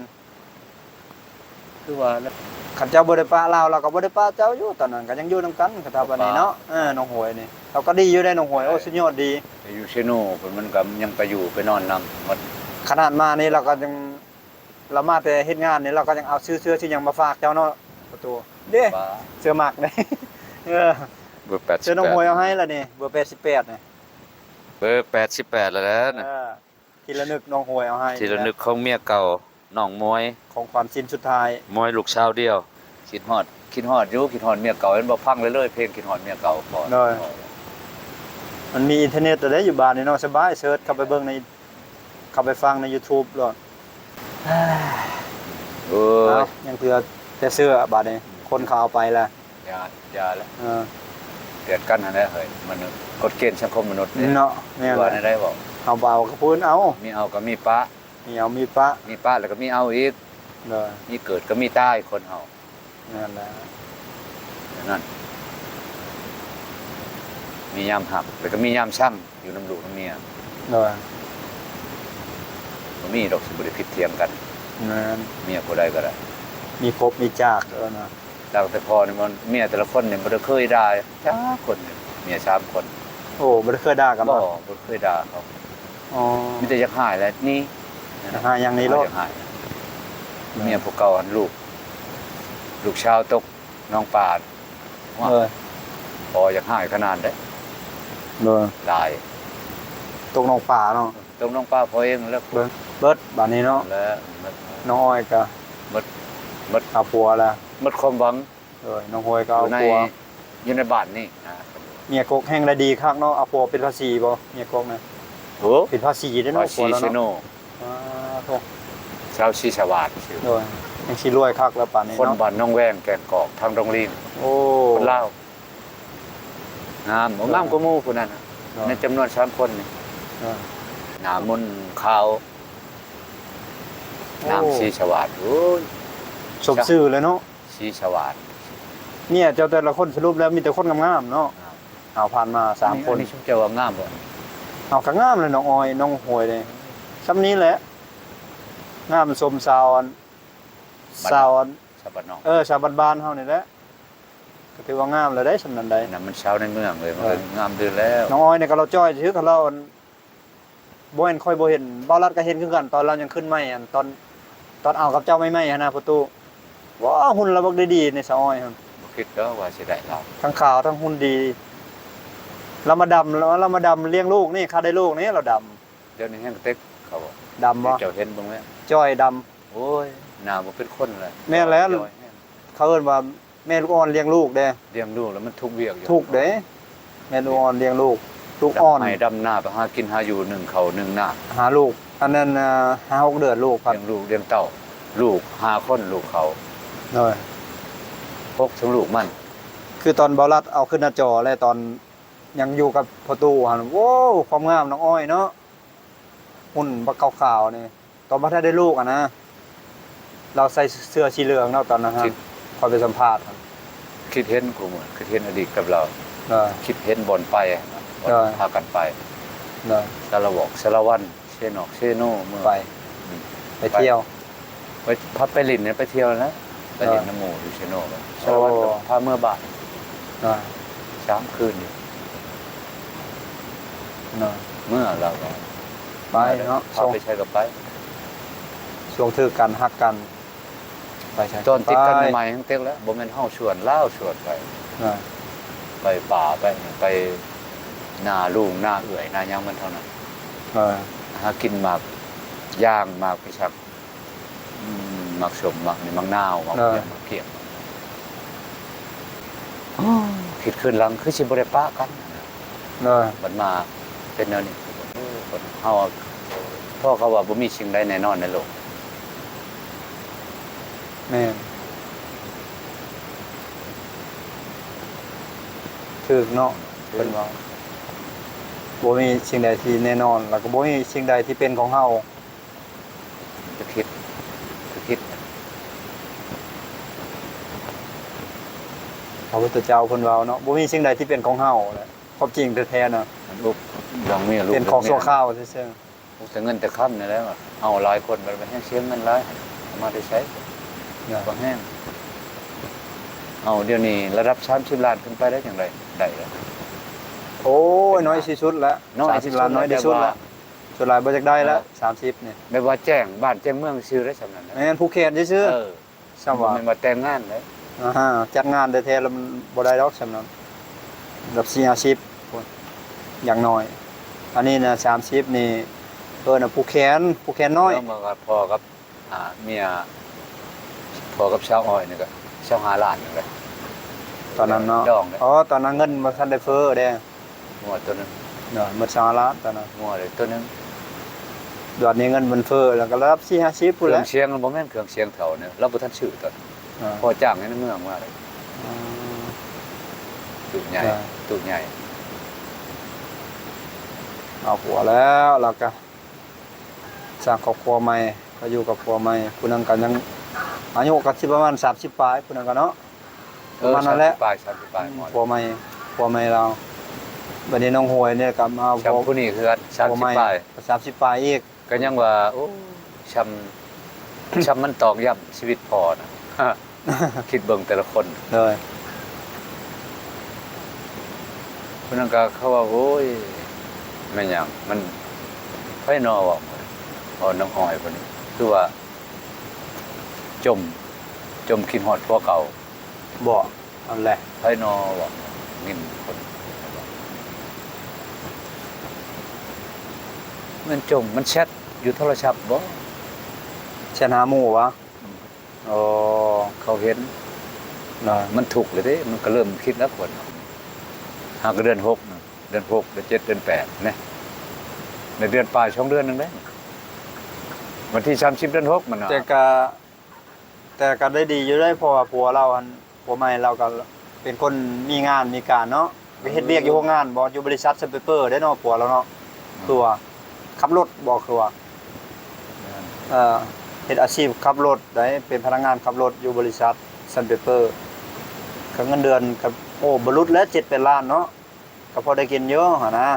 ຄືວ່າແຫຼະ ຄັນເຈົ້າບໍ່ໄດ້ປະລາວ ລາວກໍບໍ່ໄດ້ປະເຈົ້າຢູ່ ຕອນນັ້ນກໍຍັງຢູ່ນຳກັນ ຄັນຖ້າປານນີ້ເນາະ ເອີ ນ້ອງຫວຍນີ້ ລາວກໍດີຢູ່ເດ້ ນ້ອງຫວຍ ໂອ້ ສຸດຍອດດີ ໄປຢູ່ເຊໂນພຸ້ນ ມັນກໍຍັງໄປຢູ່ໄປນອນນຳໝົດ ຂະໜາດມານີ້ລາວກໍຍັງ ລາວມາແຕ່ເຮັດງານນີ້ ລາວກໍຍັງເອົາຊື້ເສື້ອຊື້ຫຍັງມາຝາກເຈົ້າເນາະ ປະຕູ ເດ້ ເສື້ອມັກເດ້ ເອີ ເບີແປດສິບແປດ ເສື້ອນ້ອງຫວຍເອົາໃຫ້ລະນີ້ ເບີແປດສິບແປດນີ້ ເບີແປດສິບແປດແລ້ວແຫຼະ ເອີ ທີ່ລະນຶກນ້ອງຫວຍເອົາໃຫ້ ທີ່ລະນຶກຂອງເມຍເກົ່າ ນ້ອງໝວຍ ຂອງຂວັນຊິ້ນສຸດທ້າຍ ໝວຍລູກສາວດຽວ ຄິດຮອດ ຄິດຮອດຢູ່ ຄິດຮອດເມຍເກົ່າ ເຫັນບໍ່ ຟັງເລື້ອຍໆ ເພງຄິດຮອດເມຍເກົ່າ ໂດຍ ມັນມີອິນເຕີເນັດແລ້ວເດ້ ຢູ່ບ້ານນີ້ເນາະ ສະບາຍ ເສີດເຂົ້າໄປເບິ່ງໃນ ເຂົ້າໄປຟັງໃນຢູທູບໂລດ ໂອ້ຍ ເອົາ ຍັງເທື່ອແຕ່ເສື້ອບາດນີ້ ຄົນເຂົາເອົາໄປແລ້ວ ຢ່າ ຢ່າແຫຼະ ເອີ ກຽດກັນຫັ້ນແຫຼະເຮີ້ຍ ມັນກົດເກນສັງຄົມມະນຸດເດ້ ເນາະ ແມ່ນ ວ່າແນວໃດເວົ້າ ເຮົາບໍ່ເອົາກໍຜູ້ອື່ນເອົາ ມີເອົາກໍມີປະ ມີເອົາມີປະ ມີປະແລ້ວກໍມີເອົາອີກ ໂດຍ ມີເກີດກໍມີຕາຍ ຄົນເຮົາ ແມ່ນແຫຼະ ແນວນັ້ນ ມີຍາມຮັກ ແລ້ວກໍມີຍາມຊັງ ຢູ່ນຳລູກນຳເມຍ. ໂດຍ. ບໍ່ມີດອກຊິບໍ່ໄດ້ຜິດຖຽງກັນ. ແມ່ນ. ເມຍຜູ້ໃດກໍໄດ້ ມີຄົບມີຈາກ ເອີນະ. ຕັ້ງແຕ່ພໍ່ນີ້ມັນ ເມຍແຕ່ລະຄົນນີ້ບໍ່ໄດ້ເຄີຍດ່າຈັກຄົນ. ເມຍສາມຄົນ. ໂອ້ ບໍ່ໄດ້ເຄີຍດ່າກັນບໍ່? ບໍ່ ບໍ່ເຄີຍດ່າເຂົາ. ອໍ. ມີແຕ່ຢາກຮ້າຍແຫຼະໜີ. ຢາກຮ້າຍຢ່າງໜີໂລດ. ຢາກຮ້າຍ. ແມ່ນ. ເມຍຜູ້ເກົ່າຫັ້ນ ລູກ ລູກສາວຕົກໜອງປາ. ໂດຍ. ພໍ່ຢາກຮ້າຍຂະໜາດເດ້. ໂດຍ. ຫຼາຍ. ຕົກໜອງປາເນາະ. ຕົກໜອງປາພໍ່ເອງແລ້ວ. ເບິດ ເບິດບາດນີ້ເນາະ. ແລ້ວ ນ້ອງອ້ອຍກໍ ເບິດ ເບິດ ຫາຜົວແລ້ວ ເບິດຄວາມຫວັງ. ໂດຍ. ນ້ອງໂຮຍກໍເອົາຜົວ ຢູ່ໃນບ້ານນີ້ນະ. ເມຍກົກແຮ່ງໄດ້ດີຄັກເນາະ. ເອົາຜົວເປັນພາສີບໍ່ ເມຍກົກນະ? ໂອ້ ເປັນພາສີເດ້ເນາະ ພາສີເຊໂນ. ອາ ໂທ້ ຊາວສີສະຫວາດ. ໂດຍ. ຍັງຊິລວຍຄັກແລ້ວປານນີ້ເນາະ. ຄົນບ້ານໜອງແວງ ແກ້ງກອກ ທາງດົງລີງ. ໂອ້ ຄົນລາວ. ງາມບໍ່? ໂດຍ. ງາມກວ່າໝູ່ຜູ້ນັ້ນນະ. ໂດຍ. ໃນຈຳນວນສາມຄົນນີ້. ໂດຍ. ໜ້າມົນຂາວ. ໂອ້ ນາງສີສະຫວາດ. ໂອ້ຍ ສົມຊື່ເລີຍເນາະ. ສີສະຫວາດ. ເມຍເຈົ້າແຕ່ລະຄົນສະຫຼຸບແລ້ວມີແຕ່ຄົນງາມໆເນາະ. ງາມ. ເຮົາຜ່ານມາສາມຄົນ. ອັນນີ້ຊຸມເຈົ້າວ່າງາມບໍ່? ເຮົາກໍງາມແຫຼະ ນ້ອງອ້ອຍ ນ້ອງໂຮຍເດ້. ຊ່ຳນີ້ແຫຼະ ງາມສົມສາວອັນ ບ້ານ ສາວອັນ ສາວບ້ານນອກ. ເອີ ສາວບ້ານໆເຮົານີ້ແຫຼະ ກໍຖືວ່າງາມແລ້ວເດ້ ຊ່ຳນັ້ນໃດ໋. ນັ້ນມັນສາວໃນເມືອງເລີຍ ມັນກໍງາມດີແລ້ວ. ນ້ອງອ້ອຍນີ້ກໍລາວຈ່ອຍຊື່ ຄັນລາວອັນ ບໍ່ແມ່ນຂ້ອຍບໍ່ເຫັນ ບ່າວລັດກໍເຫັນຄືກັນ ຕອນລາວຍັງຂຶ້ນໃໝ່ ອັນຕອນ ຕອນເອົາກັບເຈົ້າໃໝ່ໆຫັ້ນນະພໍ່ຕູ້. ວ້າ ຫຸ່ນລາວບັກດີໆນີ້ ສາວອ້ອຍຫັ້ນ. ບໍ່ຄິດດອກວ່າຊິໄດ້ລາວ ທັງຂາວທັງຫຸ່ນດີ. ລາວມາດຳ ລາວມາດຳລ້ຽງລູກນີ້ ຂ້າໄດ້ລູກນີ້ລາວດຳ. ດຽວນີ້ແຮ່ງເຕັກເຂົາບໍ່? ດຳບໍ່? ເຈົ້າເຫັນເບິ່ງແລ້ວ ຈ່ອຍດຳ. ໂອ້ຍ ໜ້າບໍ່ເປັນຄົນເລີຍ. ແມ່ນແລ້ວ ຈ່ອຍແຮງ. ເຂົາເອີ້ນວ່າ ແມ່ລູກອ່ອນລ້ຽງລູກເດ້. ລ້ຽງລູກແລ້ວມັນທຸກວຽກຢູ່. ທຸກເດ້ ແມ່ລູກອ່ອນລ້ຽງລູກ. ລູກອ່ອນ ດຳໄຮ່ດຳນາ ໄປຫາກິນຫາຢູ່ ໜຶ້ງເຂົ້າໜຶ້ງນ້ຳ ຫາລູກ. ອັນນັ້ນ ອ່າ ຫ້າຫົກເດືອນລູກພັດ ລ້ຽງລູກລ້ຽງເຕົ້າ. ລູກຫ້າຄົນ ລູກເຂົາ. ໂດຍ. ຫົກ ທັງລູກມັນ. ຄືຕອນບ່າວລັດເອົາຂຶ້ນໜ້າຈໍ ແລະ ຕອນຍັງຢູ່ກັບພໍ່ຕູ້ຫັ້ນ ໂອ້ ຄວາມງາມນ້ອງອ້ອຍເນາະ ຫຸ່ນບັກຂາວໆນີ້. ຕອນບໍ່ທັນໄດ້ລູກຫັ້ນນະ ລາວໃສ່ເສື້ອສີເຫຼືອງເນາະ ຕອນນັ້ນຫັ້ນ ຂ້ອຍໄປສຳພາດຫັ້ນ. ຄິດເຫັນ ກູມື້ຄິດເຫັນອະດີດກັບລາວ. ເອີ ຄິດເຫັນບ່ອນໄປ ເອີ ພາກັນໄປ. ເອີ ສາລະວອກ ສາລະວັນ ເຊນອກ ເຊໂນ ເມືອງ ໄປ ໄປທ່ຽວ ໄປ ພັບໄປຫຼິ້ນ ໄປທ່ຽວນະ. ໄປຫຼິ້ນນຳໝູ່ຢູ່ເຊໂນ ສາລະວັນ ໂອ້ ກໍພາເມືອບ້ານ. ອ່າ ສາມຄືນຢູ່. ເນາະ ເມືອລາວກໍໄປເນາະ ພາໄປໃສກໍໄປ. ຊ່ວງຖືກກັນ ຮັກກັນ ໄປໃສ ຕອນຕິດກັນໃໝ່ໆ ແຮ່ງເຕັກແລ້ວ ບໍ່ແມ່ນເຮົາຊວນ ລາວຊວນໄປ. ອ່າ ໄປປ່າ ໄປ ໄປນາລຸງ ນາເອື້ອຍ ນາຫຍັງມັນເທົ່ານັ້ນ. ເອີ ຫາກິນໝາກຢາງ ໝາກໄປສັກ ອືມ ໝາກສົ້ມ ໝາກນີ້ ໝາກນາວ ໝາກ ເອີ ຫຍັງ ໝາກກຽງ. ໂອ້ ຄິດຄືນຫຼັງຄືຊິບໍ່ໄດ້ປະກັນ. ເອີ ບັດມາເປັນແນວນີ້ ເອີ ເຮົາ ພໍ່ເຂົາວ່າບໍ່ມີສິ່ງໃດແນ່ນອນໃນໂລກ. ແມ່ນ ຖືກເນາະ ເພິ່ນເວົ້າ ບໍ່ມີສິ່ງໃດທີ່ແນ່ນອນ ແລ້ວກໍບໍ່ມີສິ່ງໃດທີ່ເປັນຂອງເຮົາ. ໄປຄິດ ໄປຄິດ ພະພຸດທະເຈົ້າເພິ່ນເວົ້າເນາະ ບໍ່ມີສິ່ງໃດທີ່ເປັນຂອງເຮົາແຫຼະ ຄວາມຈິງແທ້ໆນະ ອັນອຸບ ເລື່ອງເມຍລູກ ເປັນຂອງຊົ່ວຄາວຊື່ໆ. ໂອ້ ແຕ່ເງິນແຕ່ຄຳນີ້ແຫຼະ ເຮົາຫຼາຍຄົນ ມັນແຮ່ງເສຍເງິນຫຼາຍ ເອົາມາແຕ່ໃສ ເນາະ ກໍແຮງ. ເອົາ ດຽວນີ້ລະດັບສາມສິບລ້ານຂຶ້ນໄປໄດ້ຈັ່ງໃດ ໄດ້ແລ້ວ. ໂອ້ຍ ນ້ອຍທີ່ສຸດລະ ສາມສິບລ້ານ ນ້ອຍທີ່ສຸດລະ ສ່ວນຫຼາຍບໍ່ຢາກໄດ້ລະ ເອີ ສາມສິບນີ້ ແບບວ່າແຈ້ງບ້ານແຈ້ງເມືອງຊື່ໄດ້ສ່ຳນັ້ນນະ ແມ່ນ ຜູກແຂນຊື່ໆ ເອີ ສ່ຳວ່າ ບໍ່ແມ່ນວ່າແຕ່ງງານເດ້. ອາຮະ ຈັດງານແທ້ໆລະມັນບໍ່ໄດ້ດອກສ່ຳນັ້ນ ແບບສີ່ຫ້າສິບພຸ້ນ ຢ່າງໜ້ອຍ. ອັນນີ້ນະ ສາມສິບນີ້ ເອີ້ນວ່າຜູກແຂນ ຜູກແຂນນ້ອຍ ເອີ ເມື່ອກັບພໍ່ກັບ ອ່າ ເມຍ ພໍ່ກັບສາວອ້ອຍນີ້ກໍຊາວຫ້າລ້ານນັ້ນແຫຼະ ຕອນນັ້ນເນາະ ດອງເດ້. ອໍ ຕອນນັ້ນເງິນບໍ່ທັນໄດ້ເຟີ້ເດ້ ງົວໂຕໜຶ່ງ ເນາະ ໝົດຊາວຫ້າລ້ານຕອນນັ້ນ ງົວເດ້ໂຕໜຶ່ງ. ດຽວນີ້ເງິນມັນເຟີ້ ແລ້ວກໍລະດັບສີ່ຫ້າສິບພຸ້ນແຫຼະ. ເຄື່ອງສຽງມັນບໍ່ແມ່ນເຄື່ອງສຽງເຖົ້ານະ ລາວບໍ່ທັນຊື້ຕອນ ເອີ ພໍຈ້າງໃນເມືອງມາເດ້. ອືມ ຕູ້ໃຫຍ່ ເອີ ຕູ້ໃຫຍ່ ເອົາຜົວແລ້ວ ແລ້ວກໍ ສ້າງຄອບຄົວໃໝ່ ກໍຢູ່ກັບຜົວໃໝ່ ຜູ້ໜຶ່ງກໍຍັງອາຍຸກໍຊິປະມານສາມສິບປາຍ ຜູ້ໜຶ່ງກໍເນາະ ເອີ ປະມານນັ້ນແຫຼະ ສາມສິບປາຍ ສາມສິບປາຍ ອືມ ຜົວໃໝ່ ຜົວໃໝ່ລາວ ບັດນີ້ນ້ອງຫວຍນີ້ກໍມາ ຊ່ຳຜູ້ນີ້ຄືກັນ ສາມສິບປາຍ ສາມສິບປາຍອີກ ກໍຍັງວ່າ ໂອ້ ຊ່ຳ ຊ່ຳມັນຕອກຢ້ຳຊີວິດພໍ່ນະ ຄິດເບິ່ງແຕ່ລະຄົນ ໂດຍ ຜູ້ນັ້ນກໍເຂົາວ່າ ໂອ້ຍ ແມ່ນຫຍັງ ມັນ ໃຜນໍເວົ້າ ເວົ້ານຳອ້ອຍຜູ້ນີ້ ຄືວ່າ ຈົ່ມ ຈົ່ມຄິດຮອດຜົວເກົ່າ ບໍ່ ອັນແຫຼະ ໃຜນໍເວົ້າ ຍິນຄົນ ມັນຈົ່ມ ມັນແຊັດຢູ່ໂທລະສັບບໍ ແຊັດຫາໝູ່ຫວາ? ອືມ ອໍ ເຂົາເຫັນ ນະ ມັນທຸກເລີຍເດ້ ມັນກໍເລີ່ມຄິດແລ້ວຄົນ ຫາກໍເດືອນຫົກນະ ເດືອນຫົກ ເດືອນເຈັດ ເດືອນແປດນະ ໃນເດືອນປາຍ ສອງເດືອນໜຶ່ງເດ້ ວັນທີສາມສິບເດືອນຫົກມັນນະ ແຕ່ກະ ແຕ່ກໍໄດ້ດີຢູ່ເດ້ ເພາະວ່າຜົວລາວຫັ້ນ ຜົວໃໝ່ລາວກໍເປັນຄົນມີງານມີການເນາະ ໄປເຮັດວຽກຢູ່ໂຮງງານບໍ ຢູ່ບໍລິສັດຊັນເປເປີເດ້ເນາະ ຜົວລາວເນາະ ອືມ ຄືວ່າຂັບລົດບໍ ຄືວ່າ ແມ່ນ ເອີ ເຮັດອາຊີບຂັບລົດໄດ໋ ເປັນພະນັກງານຂັບລົດຢູ່ບໍລິສັດຊັນເປເປີ ກໍເງິນເດືອນກໍ ໂອ້ ບໍ່ຫຼຸດແລ້ວ ເຈັດແປດລ້ານເນາະ ກໍພໍໄດ້ກິນຢູ່ຫັ້ນນະ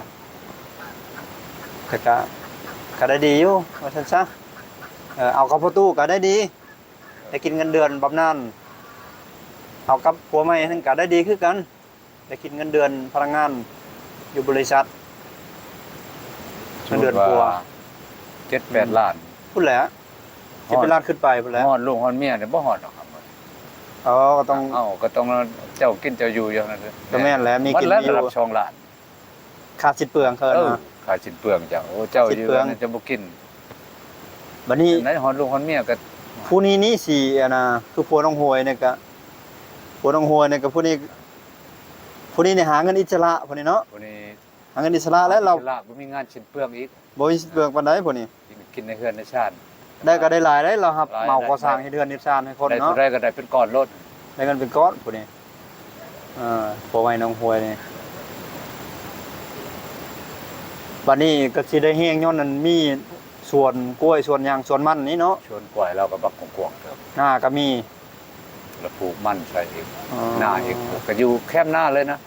ແຕ່ກະ ກະໄດ້ດີຢູ່ ວ່າຊັ້ນຊະ ເອີ ເອົາກັບພໍ່ຕູ້ກໍໄດ້ດີ ໄດ້ກິນເງິນເດືອນບຳນານ ເອົາກັບຜົວໃໝ່ຫັ້ນກໍໄດ້ດີຄືກັນ ໄດ້ກິນເງິນເດືອນພະນັກງານຢູ່ບໍລິສັດ ເງິນເດືອນຜົວ ເຈັດແປດລ້ານ ພຸ້ນແຫຼະ ເຈັດແປດລ້ານຂຶ້ນໄປພຸ້ນແຫຼະ ຮອດລູກຮອດເມຍນີ້ບໍ່ຮອດດອກ ເອີ ກໍຕ້ອງ ເອົາ ກໍຕ້ອງເຈົ້າກິນເຈົ້າຢູ່ຢູ່ນັ້ນ ກໍແມ່ນແຫຼະ ມີກິນມີຢູ່ ລະດັບສອງລ້ານ ຄ່າສິ້ນເປືອງເຂົາເອີ້ນ ເອີ ນະ ຄ່າສິ້ນເປືອງເຈົ້າ ໂອ້ ເຈົ້າຢູ່ນັ້ນເຈົ້າບໍ່ກິນ ບັດນີ້ ຈັ່ງໃດຮອດລູກຮອດເມຍກໍ ຜູ້ນີ້ນີ້ຊິ ອັນນ່າ ຄືຜົວນ້ອງຫວຍນີ້ກະ ຜົວນ້ອງຫວຍນີ້ກະ ຜູ້ນີ້ ຜູ້ນີ້ນີ້ຫາເງິນອິດສະຫຼະ ຜູ້ນີ້ເນາະ ຜູ້ນີ້ຫາເງິນອິດສະຫຼະແລ້ວ ລາວອິດສະຫຼະ ບໍ່ມີງານສິ້ນເປືອງອີກ ບໍ່ມີສິ້ນເປືອງປານໃດຜູ້ນີ້ ກິນ ກິນໃນເຮືອນໃນຊານ ໄດ້ກໍໄດ້ຫຼາຍເດ້ ລາວຮັບເໝົາກໍ່ສ້າງເຮັດເຮືອນເຮັດຊານໃຫ້ຄົນເນາະ ໄດ້ເທົ່າໃດກໍໄດ້ເປັນກ້ອນໂລດ ໄດ້ເງິນເປັນກ້ອນຜູ້ນີ້ ເອີ ຜົວໃໝ່ນ້ອງຫວຍນີ້ ບັດນີ້ກໍຊິໄດ້ແຮງຍ້ອນນັ້ນ ມີສວນກ້ວຍ ສວນຫຍັງ ສວນມັນນີ້ເນາະ ສວນກ້ວຍລາວກໍບັກກວ້າງໆ ນາກໍມີ ລະປູກມັນໃສ່ອີກ ນາອີກ ກໍຢູ່ແຄມນາເລີຍນະ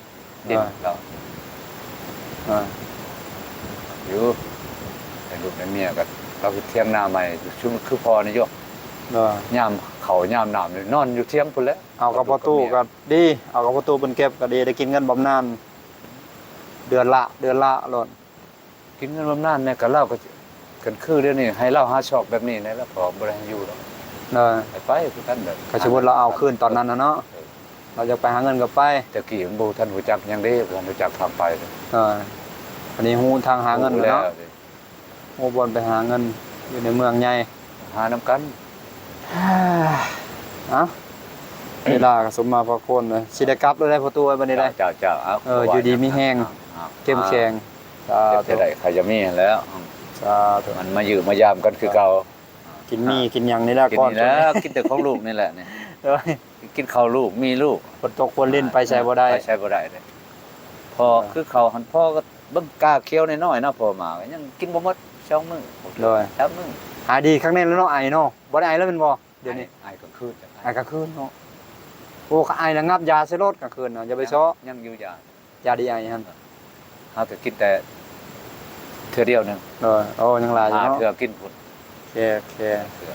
ດິນລາວ ອ່າ ຢູ່ໃນລູກໃນເມຍກໍ ລາວເຮັດຖຽງນາໃໝ່ ຄື ຄືພໍ່ນາຍົກ ຍາມເຂົ້າຍາມນ້ຳນີ້ນອນຢູ່ຖຽງພຸ້ນແຫຼະ ເອົາກັບພໍ່ຕູ້ກໍດີ ເອົາກັບພໍ່ຕູ້ເພິ່ນເກັບກໍດີ ໄດ້ກິນເງິນບຳນານເດືອນລະ ເດືອນລະໂລດ ກິນເງິນບຳນານແດ່ ກໍລາວກໍ ຄັນຄືດຽວນີ້ໃຫ້ລາວຫາຊອກແບບນີ້ແດ່ ລາວກໍບໍ່ໄດ້ໃຫ້ຢູ່ດອກ ໄດ້ ໄປ ໄປຄືກັນແຫຼະ ກໍສົມມຸດລາວເອົາຄືນຕອນນັ້ນນະເນາະ ເອີ ລາວຢາກໄປຫາເງິນກໍໄປ ແຕ່ກີ້ມັນບໍ່ທັນຮູ້ຈັກຫຍັງເດ້ ບໍ່ທັນຮູ້ຈັກທາງໄປເດ້ ເອີ ອັນນີ້ຮູ້ທາງຫາເງິນແລ້ວເນາະ ຮູ້ແລ້ວເດ້ ໂອ້ ບ່ອນໄປຫາເງິນຢູ່ໃນເມືອງໃຫຍ່ ຫານຳກັນ ເອົ້າ ເວລາກໍສົມມາພາຄວນເລີຍ ຊິໄດ້ກັບແລ້ວເດ້ພໍ່ຕູ້ເອີຍ ບັດນີ້ໄດ໋ ເຈົ້າໆ ເອົາ ເອີ ຢູ່ດີມີແຮງ ເຂັ້ມແຂງ ສາທຸ ເຮັດໃຫ້ໄດ້ ໃຜຈະມີຫັ້ນແຫຼ້ວ ສາທຸ ມັນມາຢ້ຽມມາຢາມກັນຄືເກົ່າ ກິນໝີ່ກິນຫຍັງນີ້ແຫຼະ ກິນນີ້ແຫຼະ ກ່ອນ ກິນແຕ່ຂອງລູກນີ້ແຫຼະນີ້ ໂດຍ ກິນເຂົ້າລູກ ມີລູກ ຝົນຕົກຝົນລິນໄປໃສບໍ່ໄດ້ ໄປໃສບໍ່ໄດ້ເດ້ ພໍ່ຄືເຂົາຫັ້ນ ພໍ່ກໍເບິ່ງກາຂຽວນ້ອຍໆເນາະ ພໍ່ມາກໍຍັງກິນບໍ່ໝົດ ສອງມື້ ໂດຍ ສາມມື້ ຫາຍດີຄັກແນ່ແລ້ວເນາະ ໄອເນາະ ບໍ່ໄດ້ໄອແລ້ວແມ່ນບໍ່ ດຽວນີ້ ໄອ ໄອກາງຄືນ ໄອກາງຄືນເນາະ ໂອ້ ຄັນໄອລະງັບຢາໃສ່ໂລດກາງຄືນນະ ຢ່າໄປເຊາະ ຍັງຢູ່ຢາ ຢາດີໄອຫັ້ນ ຫາກໍກິນແຕ່ເທື່ອດຽວໜຶ່ງ ໂດຍ ໂອ້ ຍັງຫຼາຍຢູ່ເນາະ ເທື່ອກິນພຸ້ນ ໂອເຄ ໂອເຄ ເທື່ອ